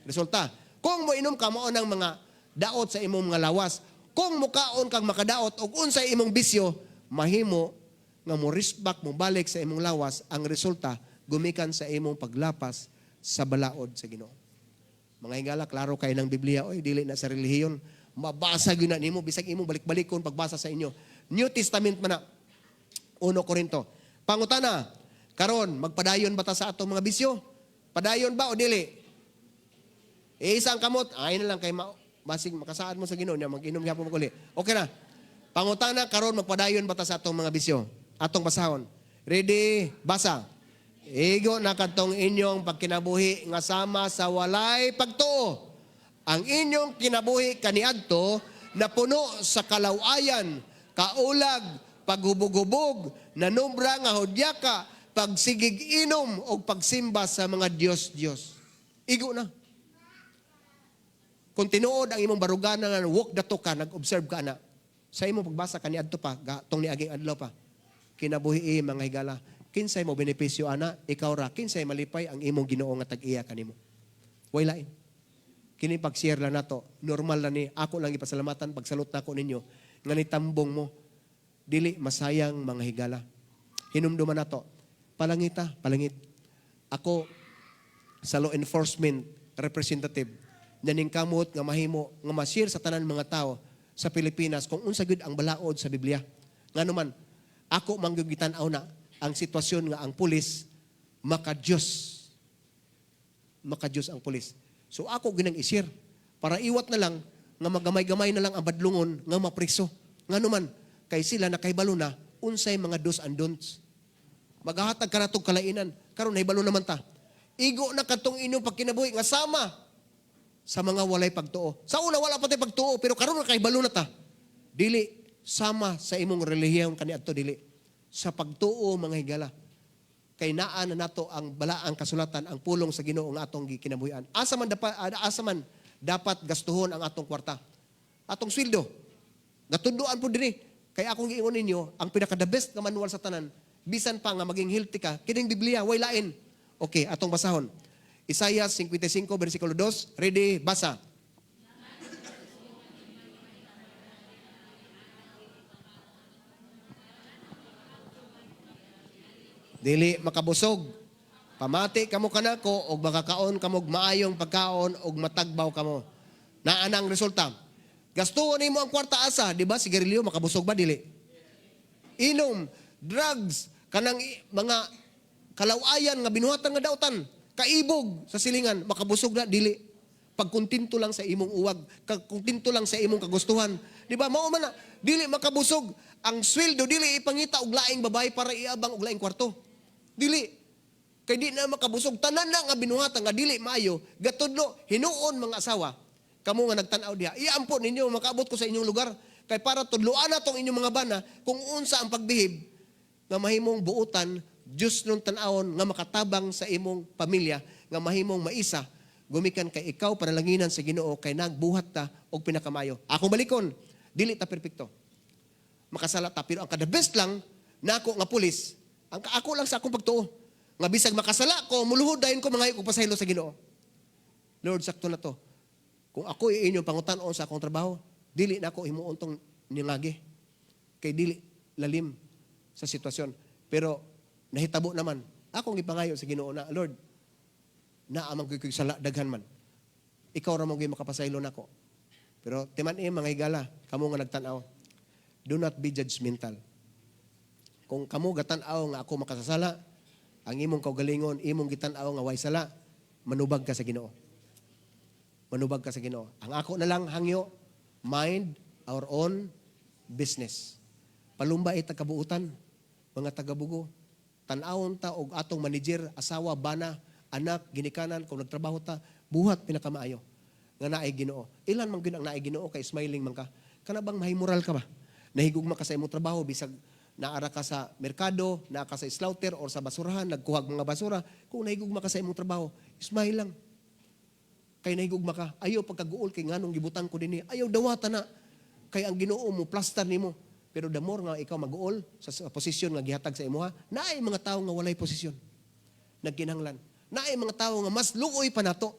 Resulta, kung mo inom ka, mao ng mga daot sa imong mga lawas. Kung mukaon kang makadaot og unsay imong bisyo, mahimo nga mo back mo balik sa imong lawas, ang resulta gumikan sa imong paglapas sa balaod sa Ginoo. Mga higala, klaro kay ng Biblia, oy dili na sa relihiyon. Mabasa gyud na nimo bisag imong balik-balikon pagbasa sa inyo. New Testament man na. 1 Korinto. Pangutana, karon magpadayon ba ta sa atong mga bisyo? Padayon ba o dili? E isang kamot, ay na lang kay masig makasaad mo sa Ginoo niya mag-inom gyapon mo uli. Okay na. Pangutana, karon magpadayon ba ta sa atong mga bisyo? Atong basahon. Ready? Basa. Igo na kadtong inyong pagkinabuhi nga sama sa walay pagtuo. Ang inyong kinabuhi kaniadto napuno sa kalawayan, kaulag, paghubog-hubog, nanumbra nga hudyaka, pagsigig inom o pagsimba sa mga Diyos-Diyos. Igo na. Kung tinuod ang imong baruganan nga walk the talk ka, nag-observe ka ana. Sa imong pagbasa kaniadto pa, tong niaging adlaw pa. Kinabuhi mga higala, kinsay mo benepisyo ana, ikaw ra, kinsay malipay ang imong Ginoo nga tag-iya kanimo. Way lain. Kini pag-share lang nato, normal lang ni, ako lang ipasalamatan pagsalot nako ninyo nga nitambong mo. Dili masayang, mga higala. Hinumduman nato. Palangita, palangit. Ako sa law enforcement representative naningkamot nga mahimo nga ma-share sa tanan mga tao sa Pilipinas kung unsa gyud ang balaod sa Biblia. Ngano man ako man gyud gitan-aw na ang sitwasyon nga ang pulis maka-Diyos. Maka-Diyos ang pulis. So ako ginang i-share para iwat na lang nga magamay-gamay na lang ang badlungon nga mapriso. Ngano man kay sila nakahibalo na unsay mga do's and don'ts. Maghahatag ka natong kalainan. Karon nahibalo naman ta. Igo na katong inyong pagkinabuhi nga sama sa mga walay pagtuo. Sa una wala pa tay pagtuo, pero karon nakahibalo na ta. Dili sama sa imong relihiyon kaniadto, dili. Sa pagtuo, mga higala. Kay naa na nato ang balaang kasulatan, ang pulong sa Ginoo nga atong gikinabuhian. Asa man dapat gastuhon ang atong kwarta? Atong sweldo. Gatunduan po dinhi. Kay akong giingon ninyo, ang pinaka the best nga manual sa tanan, bisan pa nga maging healthy ka, kining Biblia, way lain. Okay, atong basahon. Isaiah 55 versikulo 2, ready, basa. Dili makabusog. Pamati kamo kanako og makakaon kamo og maayong pagkaon og matagbaw kamo. Naa na ang resulta. Gastuhon nimo ang kwarta asa, di ba? Sigarilyo, makabusog ba, dili? Inom, drugs, kanang mga kalawayan nga binuhatan nga dautan, kaibog sa silingan, makabusog na, dili? Pagkontento lang sa imong uwag, kontento lang sa imong kagustuhan. Di ba? Mao man na, dili makabusog. Ang sweldo dili ipangita og laing babae para iabang og laing kwarto. Dili. Kay di na makabusog. Tanan na nga binuhatan nga dili maayo, gatudlo hinuon, mga asawa. Kamo nga nagtan-aw diha, iampo ninyo makaabot ko sa inyong lugar kay para tudloan natong inyong mga bana kung unsa ang pagbihib nga mahimong buutan, Diyos nung tan-awon nga makatabang sa imong pamilya nga mahimong maisa gumikan kay ikaw panalanginan sa Ginoo kay nagbuhat ta og pinakamayo. Akong balikon, dili ta perpekto. Makasala ta, pero ang kada best lang nako nga pulis, ang ako lang sa akong pagtuo nga bisag makasala ko, muluhod dayon ko, mangayo og pasaylo sa Ginoo. Lord, sakto na to. Kung ako inyong pangutan-on sa akong trabaho, dili na ako himuon tong nilagi. Kay dili lalim sa sitwasyon. Pero nahitabo naman. Akong gipangayo sa Ginoo na, Lord, naa man gyud ko'y sala daghan man. Ikaw ra mo gyud makapasaylo nako. Pero timan eh, mga higala, kamo nga nagtan-aw, do not be judgmental. Kung kamo gatan-aw nga ako makasasala, ang imong kaugalingon, imong gitan-aw nga way sala, manubag ka sa Ginoo. Manubag ka sa Ginoo. Ang ako na lang hangyo, mind our own business. Palumba ita kabuutan, mga tagabugo. Tan-awon ta og atong manager, asawa, bana, anak, ginikanan, kung nagtrabaho ta, buhat pinakamaayo nga naay Ginoo. Ilan man gyud ang naay Ginoo kay smiling man ka. Kana bang mahimoral ka ba? Nahigugma ka sa imong trabaho bisag naara ka sa merkado, naa ka sa slaughter or sa basurahan, nagkuhag mga basura. Kung nahigugma ka sa imong trabaho, smile lang. Kay nahigugma ka. Ayaw pagkaguol kay nganong gibutang ko dinhi. Ayaw dawata na. Kay ang Ginoo mo plastar nimo. Pero the more nga ikaw maguol sa posisyon nga gihatag sa imuha, naay mga tawo nga walay posisyon. Nagkinahanglan. Naay mga tawo nga mas luoy pa nato.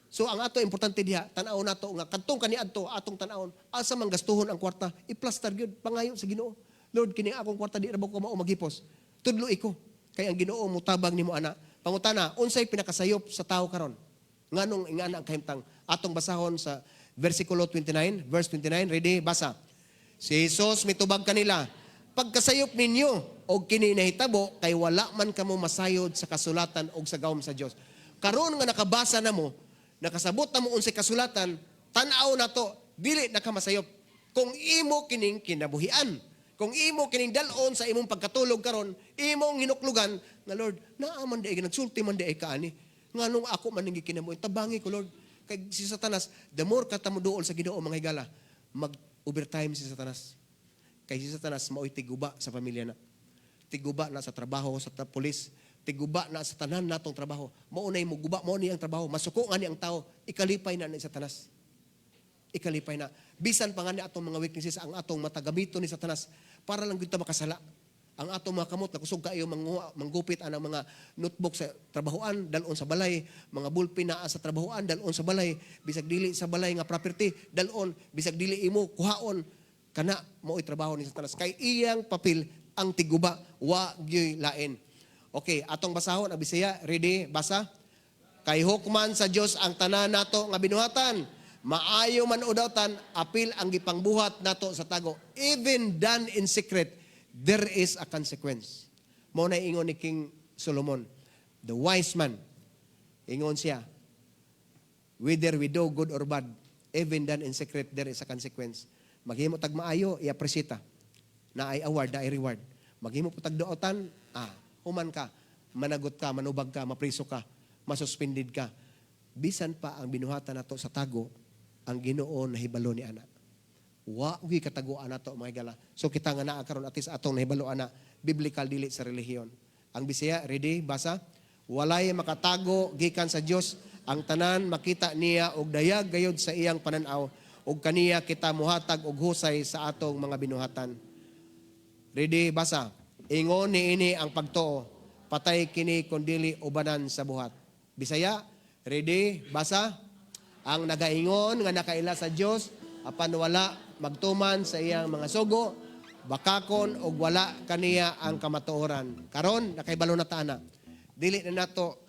So ang ato importante diha, tan-aw nato nga kadtong kaniadto atong tan-awon, asa man gastuhon ang kwarta, iplastar gyud, pangayo sa Ginoo. Lord, kini akong kwarta di ra ba ko mao maghipos? Tudlo ko. Kay ang Ginoo mutabang nimo ana. Pangutana, unsay pinakasayop sa tao karon? Nganong ingana ang kahimtang? Atong basahon sa versikulo 29, verse 29, ready, basa. Si Jesus mitubag kanila, "Pagkasayop ninyo og kini nahitabo kay wala man kamo masayod sa kasulatan og sa gahom sa Dios." Karon nga nakabasa na mo, nakasabot na mo unsay kasulatan, tan-aw na to, dili na ka masayop. Kung imo kining kinabuhian, kung imo kining dal-on sa imong pagkatulog karon, imong hinuklugan nga, "Lord, naa man diay nagsulti man diay ka ani. Nganong ako man ning gikinabuhi, tabangi ko, Lord." Kay si Satanas, the more ka tamuduol sa Ginoo, mga higala, mag overtime si Satanas. Kay si Satanas mao'y tiguba sa pamilya na. Tiguba na sa trabaho sa pulis, tiguba na sa tanan natong trabaho. Mao nay mo guba, mao ni ang trabaho. Masuko nga ni ang tao, ikalipay na ni Satanas. Ikalipay na. Bisan pa nga ni atong mga weaknesses, ang atong mata gamiton ni Satanas para lang gyud ta makasala. Ang atong mga kamot nakusog kaayo manggupit anang mga notebook sa trabahoan, dalon sa balay, mga ballpen naa sa trabahoan, dalon sa balay, bisag dili sa balay nga property, dalon, bisag dili imo kuhaon, kana mao'y trabaho ni Satanas kay iyang papel ang tiguba, wa gyoy lain. Okay, atong basahon ang Bisaya, ready, basa. Kay hukman sa Dios ang tanan nato nga binuhatan. Maayo man o dautan, apil ang gipangbuhat nato sa tago. Even done in secret, there is a consequence. Mao na ingon ni King Solomon, the wise man. Ingon siya, whether we do good or bad, even done in secret, there is a consequence. Maghimo tag maayo, i-appreciate ta. Naay award, naay reward. Maghimo po tag dautan, human ka, managot ka, manubag ka, mapriso ka, masuspended ka. Bisan pa ang binuhatan nato sa tago, ang Ginoo nahibalo ni ana. Wa gyud kataguan nato, mga higala. So kita nga naa karon, at least atong nahibalo ana, biblical, dili sa relihiyon. Ang Bisaya, ready, basa. Walay makatago gikan sa Dios, ang tanan makita niya og dayag gayod sa iyang panan-aw ug kaniya kita muhatag og husay sa atong mga binuhatan. Ready, basa. Ingon niini ang pagtuo, patay kini kun dili ubanan sa buhat. Bisaya, ready, basa. Ang nagaingon nga nakaila sa Dios apan wala magtuman sa iyang mga sugo, bakakon og wala kaniya ang kamatuoran. Karon nakaibalo na ta ana. Dili na nato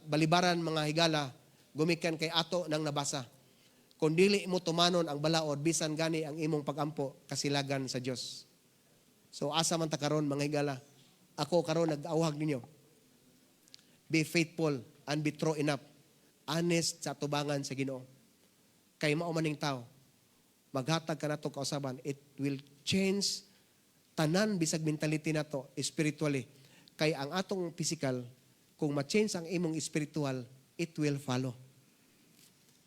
balibaran, mga higala, gumikan kay ato nang nabasa. Kung dili mo tumanon ang balaod, bisan gani ang imong pagampo kasilagan sa Dios. So asa man ta karon, mga higala? Ako karon nag-awhag ninyo. Be faithful and be true enough. Honest sa atubangan sa Ginoo. Kay mao maning tao. Maghatag ka nato kausaban, it will change tanan bisag mentality nato spiritually. Kay ang atong physical, kung ma-change ang imong spiritual, it will follow.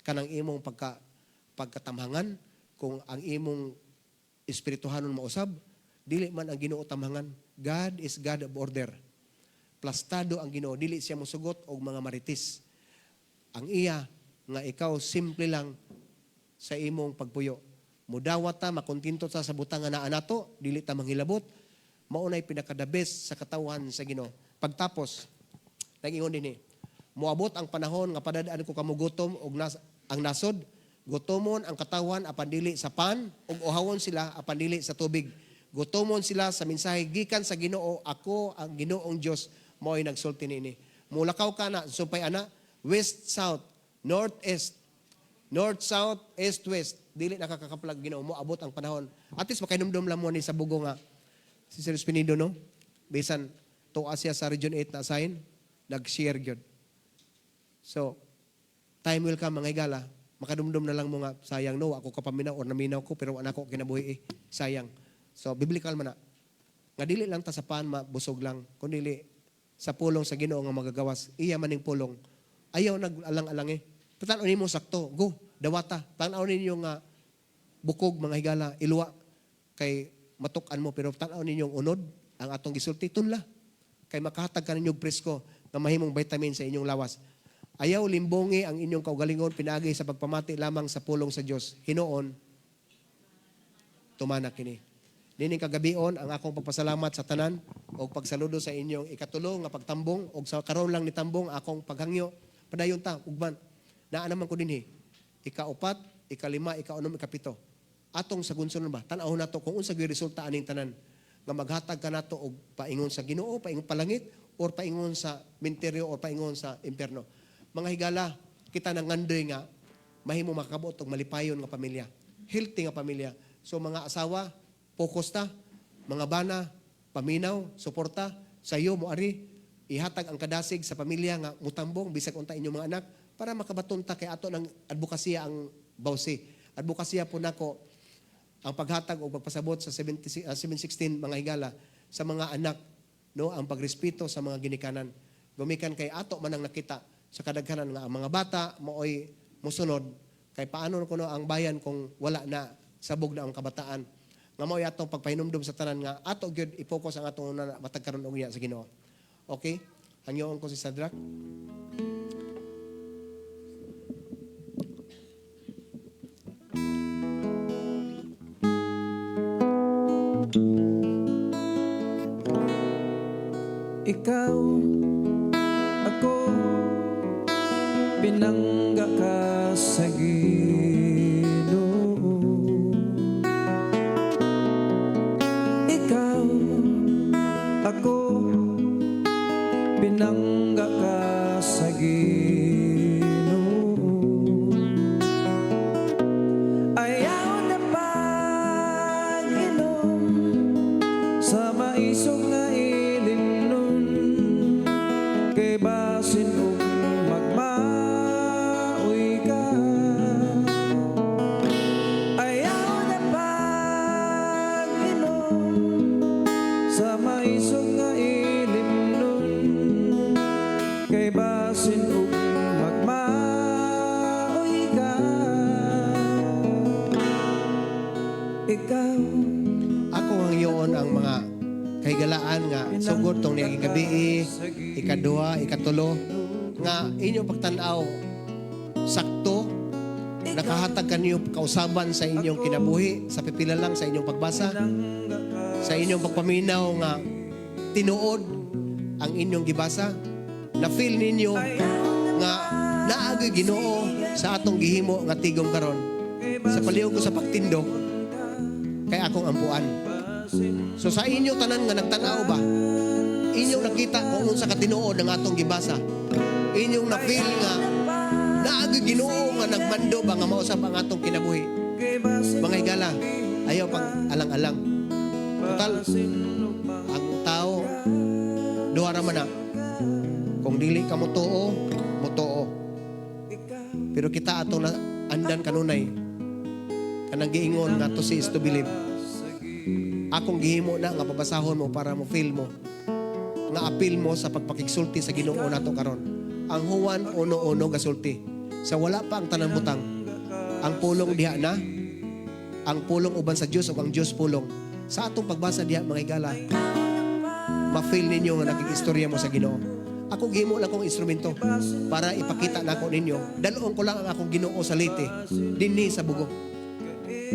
Kanang imong pagkatamhangan, kung ang imong espirituhanon mausab, dili man ang Ginoo tamhangan. God is God of order. Plastado ang Ginoo, dili siya mosugot og mga marites. Ang iya nga ikaw simple lang sa imong pagpuyo. Mudawat ta, makontento ta sa butang nga naa nato, dili ta manghilabot. Mao nay pinaka the best sa katawhan sa Ginoo. Pagtapos, nag-ingon dinhi, moabot ang panahon nga padad-an ko kamo gutom og ang nasod, gutomon ang katawhan apan dili sa pan ug uhawon sila apan dili sa tubig. Gutomon sila sa mensahe gikan sa Ginoo, ako ang Ginoong Dios mao'y nagsulti niini. Mulakaw ka na sumpay ana, west, south, north, east, north, south, east, west. Dili nakakakaplag Ginoo, mo abot ang panahon. At least makainumdum lang mo ni sa bugo nga si Sir Espinido, no? Bisan tuwa siya sa Region 8 na assign, nag-share gyud. So, time will come, mga higala, makadumdum na lang mo nga, sayang no, ako kapaminaw or naminaw ko, pero wala ko kinabuhi eh. Sayang. So, biblical man na. Nga dili lang ta sa pan, mabusog lang, kundi sa pulong sa Ginoo nga magagawas, iya maning pulong. Ayaw nag-alang-alang eh. Tan-aw nimo sakto, go, dawata. Tan-aw ninyo nga bukog, mga higala, iluwa kay matuk-an mo, pero tan-aw ninyong unod ang atong gisulti, tunla. Kay makahatag ka ninyo presko nga mahimong vitamin sa inyong lawas. Ayaw limbongi ang inyong kaugalingon pinaagi sa pagpamati lamang sa pulong sa Dios. Hinuon tumana kini. Nining kagabion ang akong pagpasalamat sa tanan og pagsaludo sa inyong ikatulo nga pagtambong og sa karon lang ni tambong akong paghangyo. Padayon ta ugban. Naa naman ko dinhi. Ikaupat, ikalima, ikaunom, ikapito. Atong sagunsonon ba? Tan-aw nato kung unsa gyud resulta aning tanan nga maghatag ka nato og paingon sa Ginoo, paingon palangit or paingon sa minteryo or paingon sa impierno. Mga higala, kita nangandoy nga mahimo makabot og malipayon nga pamilya, healthy nga pamilya. So mga asawa, focus ta, mga bana, paminaw, suporta, sayo mo ari, ihatag ang kadasig sa pamilya nga mutambong bisag unta inyong mga anak para makabaton ta kay ato ng advokasya ang bawsi. Advokasya po nako ang paghatag o pagpasabot sa 70, 716, mga higala, sa mga anak, no, ang pagrespeto sa mga ginikanan. Gumikan kay ato man ang nakita sa kadaghanan nga ang mga bata maoy mosunod kay paano kuno ang bayan kung wala na sabog na ang kabataan nga mao'y atong pagpahinumdum sa tanan nga ato gyud i-focus ang atong una matag karon og niya sa Ginoo. Okay? Hangyoon ko si Sadrach. Ikaw, ako, pinangga ka sa Ginoo. Ikaw, ako, pinangga ka sa Ginoo. Ayaw na pag-inom sa maisog nga ilimnon, kay basin og magmaoy ka. Ayaw na pag-inom sa maisog nga ilimnon, kay basin og magmaoy ka. Ikaw. Ako ang iyon ang mga kahigalaan nga sugod tong niaging gabi, ikaduha, ikatulo, nga inyong pagtan-aw sakto nakahatag kaniyo kausaban sa inyong kinabuhi sa pipila lang sa inyong pagbasa, sa inyong pagpaminaw nga tinuod ang inyong gibasa, na feel ninyo nga naagoy Ginoo sa atong gihimo nga tigom karon sa palihog ko sa pagtindog kay akong ampuan. So sa inyo tanan nga nagtan-aw ba, inyong nakita kung unsa ka tinuod ang atong gibasa. Inyong na-feel nga naagoy Ginoo nga nagmando ba nga mausab ang atong kinabuhi. Mga higala, ayaw pag alang-alang. Total, ang tao, duha ra man na. Kung dili ka motuo, motuo. Pero kita atong na andan kanunay, kanang giingon nga to see is to believe. Akong gihimo na nga pabasahon mo para mo feel mo nga apil mo sa pagpakigsulti sa Ginoo nato karon. Ang Juan 1:1 gasulti. Sa wala pa ang tanang butang, ang pulong diha na, ang pulong uban sa Dios ug ang Dios pulong. Sa atong pagbasa diha, mga higala, ma-feel ninyo nga nakikistorya mo sa Ginoo. Ako gihimo lang kong instrumento para ipakita nako ninyo. Dalon ko lang ang akong Ginoo sa Leyte, dinhi sa Bogo.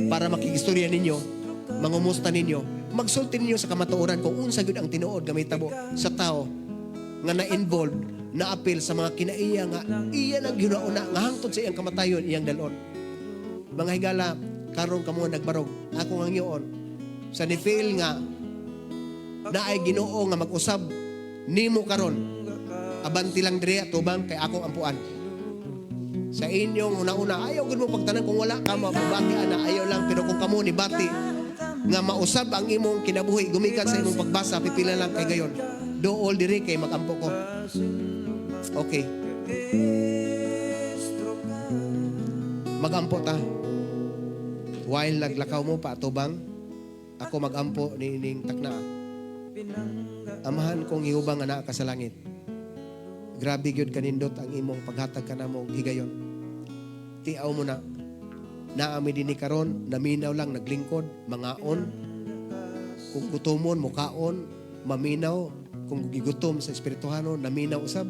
Para makikistorya ninyo, mangumusta ninyo, magsulti ninyo sa kamatuoran kung unsa gyud ang tinuod nga mahitabo sa tao nga na-involved, na-apil sa mga kinaiya nga iya nang ginauna nga hangtod sa iyang kamatayon iyang dalon. Mga higala, karon kamo nagbarog, ako ang yoon sa ni-feel nga naay Ginoo nga mag-usab nimo karon. Abanti lang diri tubang kay akong ampuan. Sa inyong una-una, ayaw gud mo pagtanan kung wala ka mabati ana, ayaw lang, pero kung kamo ni bati nga mausab ang imong kinabuhi gumikan sa imong pagbasa, pipila lang kay gayon. Dool diri kay magampo ko. Okay. Magampo ta. While naglakaw mo pa atubang, ako magampo ni ining takna. Amahan kong Jehova nga naa ka sa langit. Grabe gyud kanindot ang imong paghatag kanamo og higayon. Tiaw mo na. Naami dinhi karon, naminaw lang naglingkod, mangaon. Kung gutomon, mukaon, maminaw, kung gigutom sa espirituhanon, naminaw usab.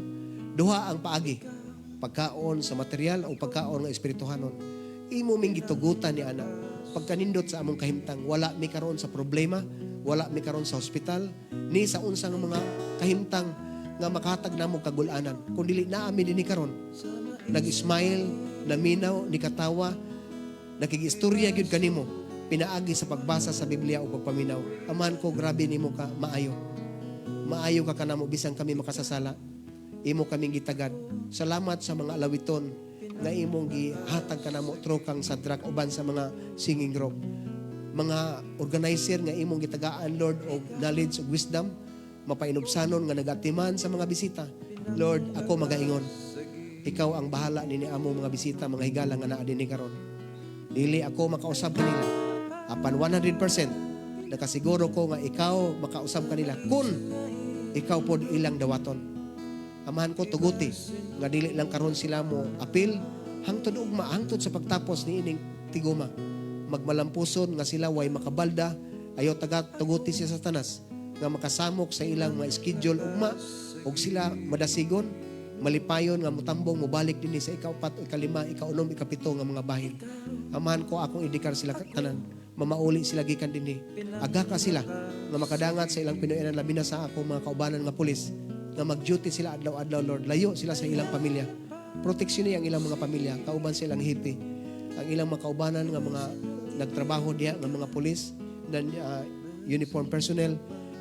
Duha ang paagi, pagkaon sa material o pagkaon nga espirituhanon. Imo ming gitugutan ni ana. Pagkanindot sa among kahimtang, wala mi karon sa problema, wala mi karon sa hospital, ni sa unsang mga kahimtang nga makahatag namo kagulanan. Kung dili naami dinhi karon, nag-smile, naminaw, nikatawa, nakigistorya gyud kanimo, pinaagi sa pagbasa sa Biblia o pagpaminaw. Amahan ko, grabe nimo ka maayo. Maayo ka kanamo bisan kami makasasala. Imo kaming gitagad. Salamat sa mga alawiton nga imong gihatag kanamo trokang Sadrak uban sa mga singing group. Mga organizer nga imong gitagaan, Lord, og knowledge ug wisdom, mapainubsanon nga nagatiman sa mga bisita. Lord, ako magaingon. Ikaw ang bahala nini amo mga bisita, mga higala nga naa dinhi karon. Dili ako makausab kanila. Apan 100% nakasiguro ko nga ikaw makausab kanila kun ikaw pod ilang dawaton. Amahan ko, tuguti nga dili lang karon sila mo apil hangtod ugma, hangtod sa pagtapos ni ining tigoma. Magmalampuson nga sila way makabalda, ayo taga tuguti si Satanas nga makasamok sa ilang mga schedule ugma ug sila madasigon, malipayon nga motambong mobalik dinhi sa ikaupat, ikalima, ikaunom, ikapito nga mga bahin. Amahan ko, akong ideklar sila tanan. Mamauli sila gikan dinhi. Agaka sila nga makadangat sa ilang Pinoyanan, labi na sa akong mga kaubanan nga pulis, nga mag-duty sila adlaw-adlaw, Lord. Layo sila sa ilang pamilya. Proteksyon ang ilang mga pamilya, kauban sa ilang hepe. Ang ilang mga kaubanan nga mga nagtrabaho diha nga mga pulis, nan uniform personnel,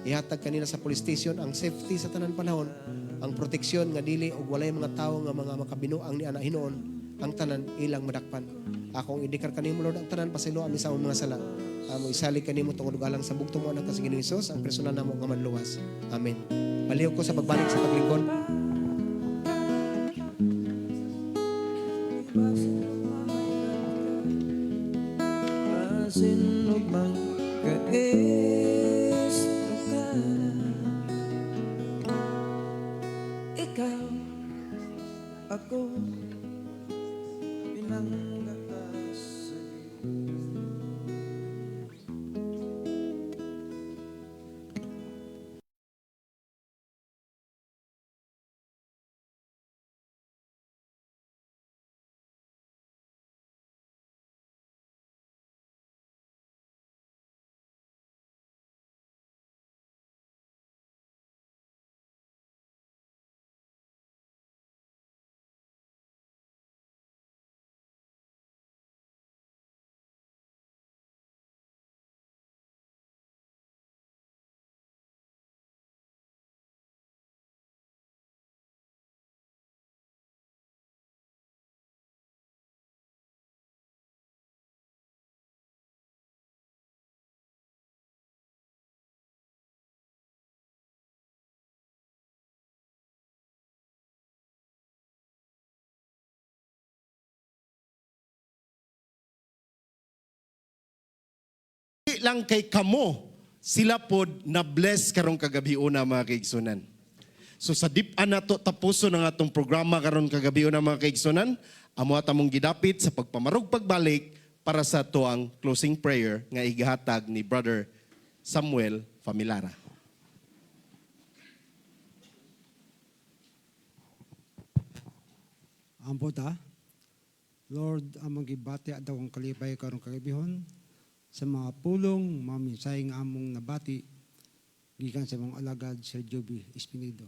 ihatag kanila sa police station ang safety sa tanan panahon, ang proteksyon nga dili og walay mga tawo nga mga makabinuang ni ana hinuon, ang tanan ilang madakpan. Akong ideklar kanimo, Lord, ang tanan. Pasayloa mi sa among mga sala. Amo isalig kanimo tungod ug alang sa bugtong mo Anak sa Ginoong Hesus, ang personal namo nga manluwas. Amen. Palihog ko sa pagbalik sa paglingkod. Basin og magka-istorya ka. Ikaw, ako, pinangga ka sa Di lang kay kamo, sila pod na bless karong kagabiuna, mga kaigsunan. So sa dip-an nato tapuson ang atong programa karon kagabiuna, mga kaigsunan, amo at among gidapit sa pagpamarog pagbalik para sa tuang closing prayer nga igihatag ni Brother Samuel Familara. Ampo ta. Lord, among gibati at akong kalipay karong kagabihon sa mga pulong, mga mensahe nga among nabati gikan sa among alagad Sir Joby Espinido.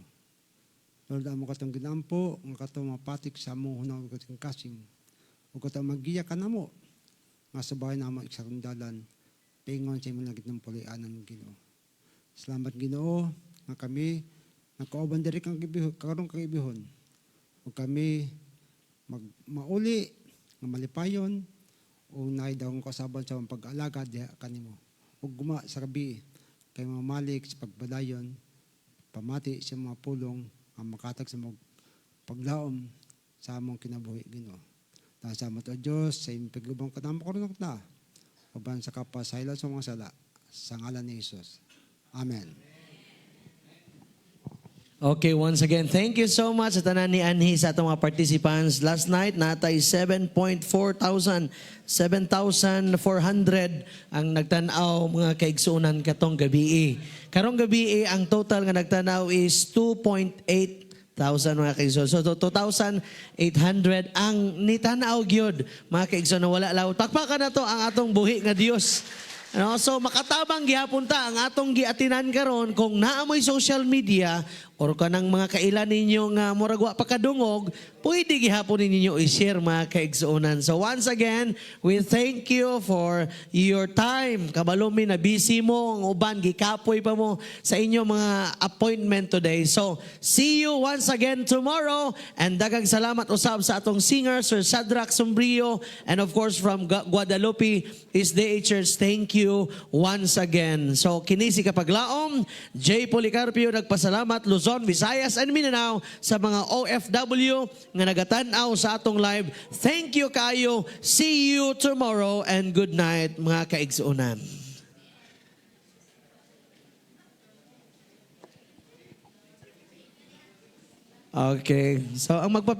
Lord, among katong ginampo, nga katong mapatik sa among hunang kasing kasing. Ug katong magiya ka namo nga sa bahay na among isarundalan, pingon sa imong langit ng pulianan, Ginoo. Salamat, Ginoo, nga kami nakauban diri kang karong kagabihon. Ug kami mag mauli nga malipayon o naay dagong kausaban sa among pag-alagad diha kanimo. Ug guma sa gabi kay mamalik sa pagbadayon pamati sa mga pulong nga makatag sa mga paglaom sa among kinabuhi, Ginoo. Salamat o Diyos sa imong pagubang kanamo karon na uban sa kapasayloan sa mga sala sa ngalan ni Jesus. Amen. Okay, once again, thank you so much sa tanan ni Anhi sa atong mga participants. Last night, natay 7.4 thousand, 7,400 ang nagtanaw, mga kaigsunan, katong gabi. Karong gabi, ang total nga nagtanaw is 2.8 thousand, mga kaigsoon. So 2,800 ang nitanaw gyud, mga kaigsoon, na wala law. Pakpakan na to ang atong buhi nga Dios. No? So makatabang gihapon ta ang atong giatinan karon kung naa mo'y social media or kanang mga kailan ninyo nga murag wa pa kadungog, pwede gihapon ninyo i-share, mga kaigsuonan. So once again, we thank you for your time. Kabalo mi na busy mo, ang uban gikapoy pa mo sa inyo mga appointment today. So see you once again tomorrow and daghang salamat usab sa atong singer Sir Shadrach Sombrio and of course from Guadalupe SDA Church. Thank you once again. So kini si Kapaglaom, J. Policarpio nagpasalamat, Luzon, Visayas and Mindanao, sa mga OFW nga nagatan-aw sa atong live. Thank you kayo. See you tomorrow and good night, mga kaigsuonan. Okay. So ang magpa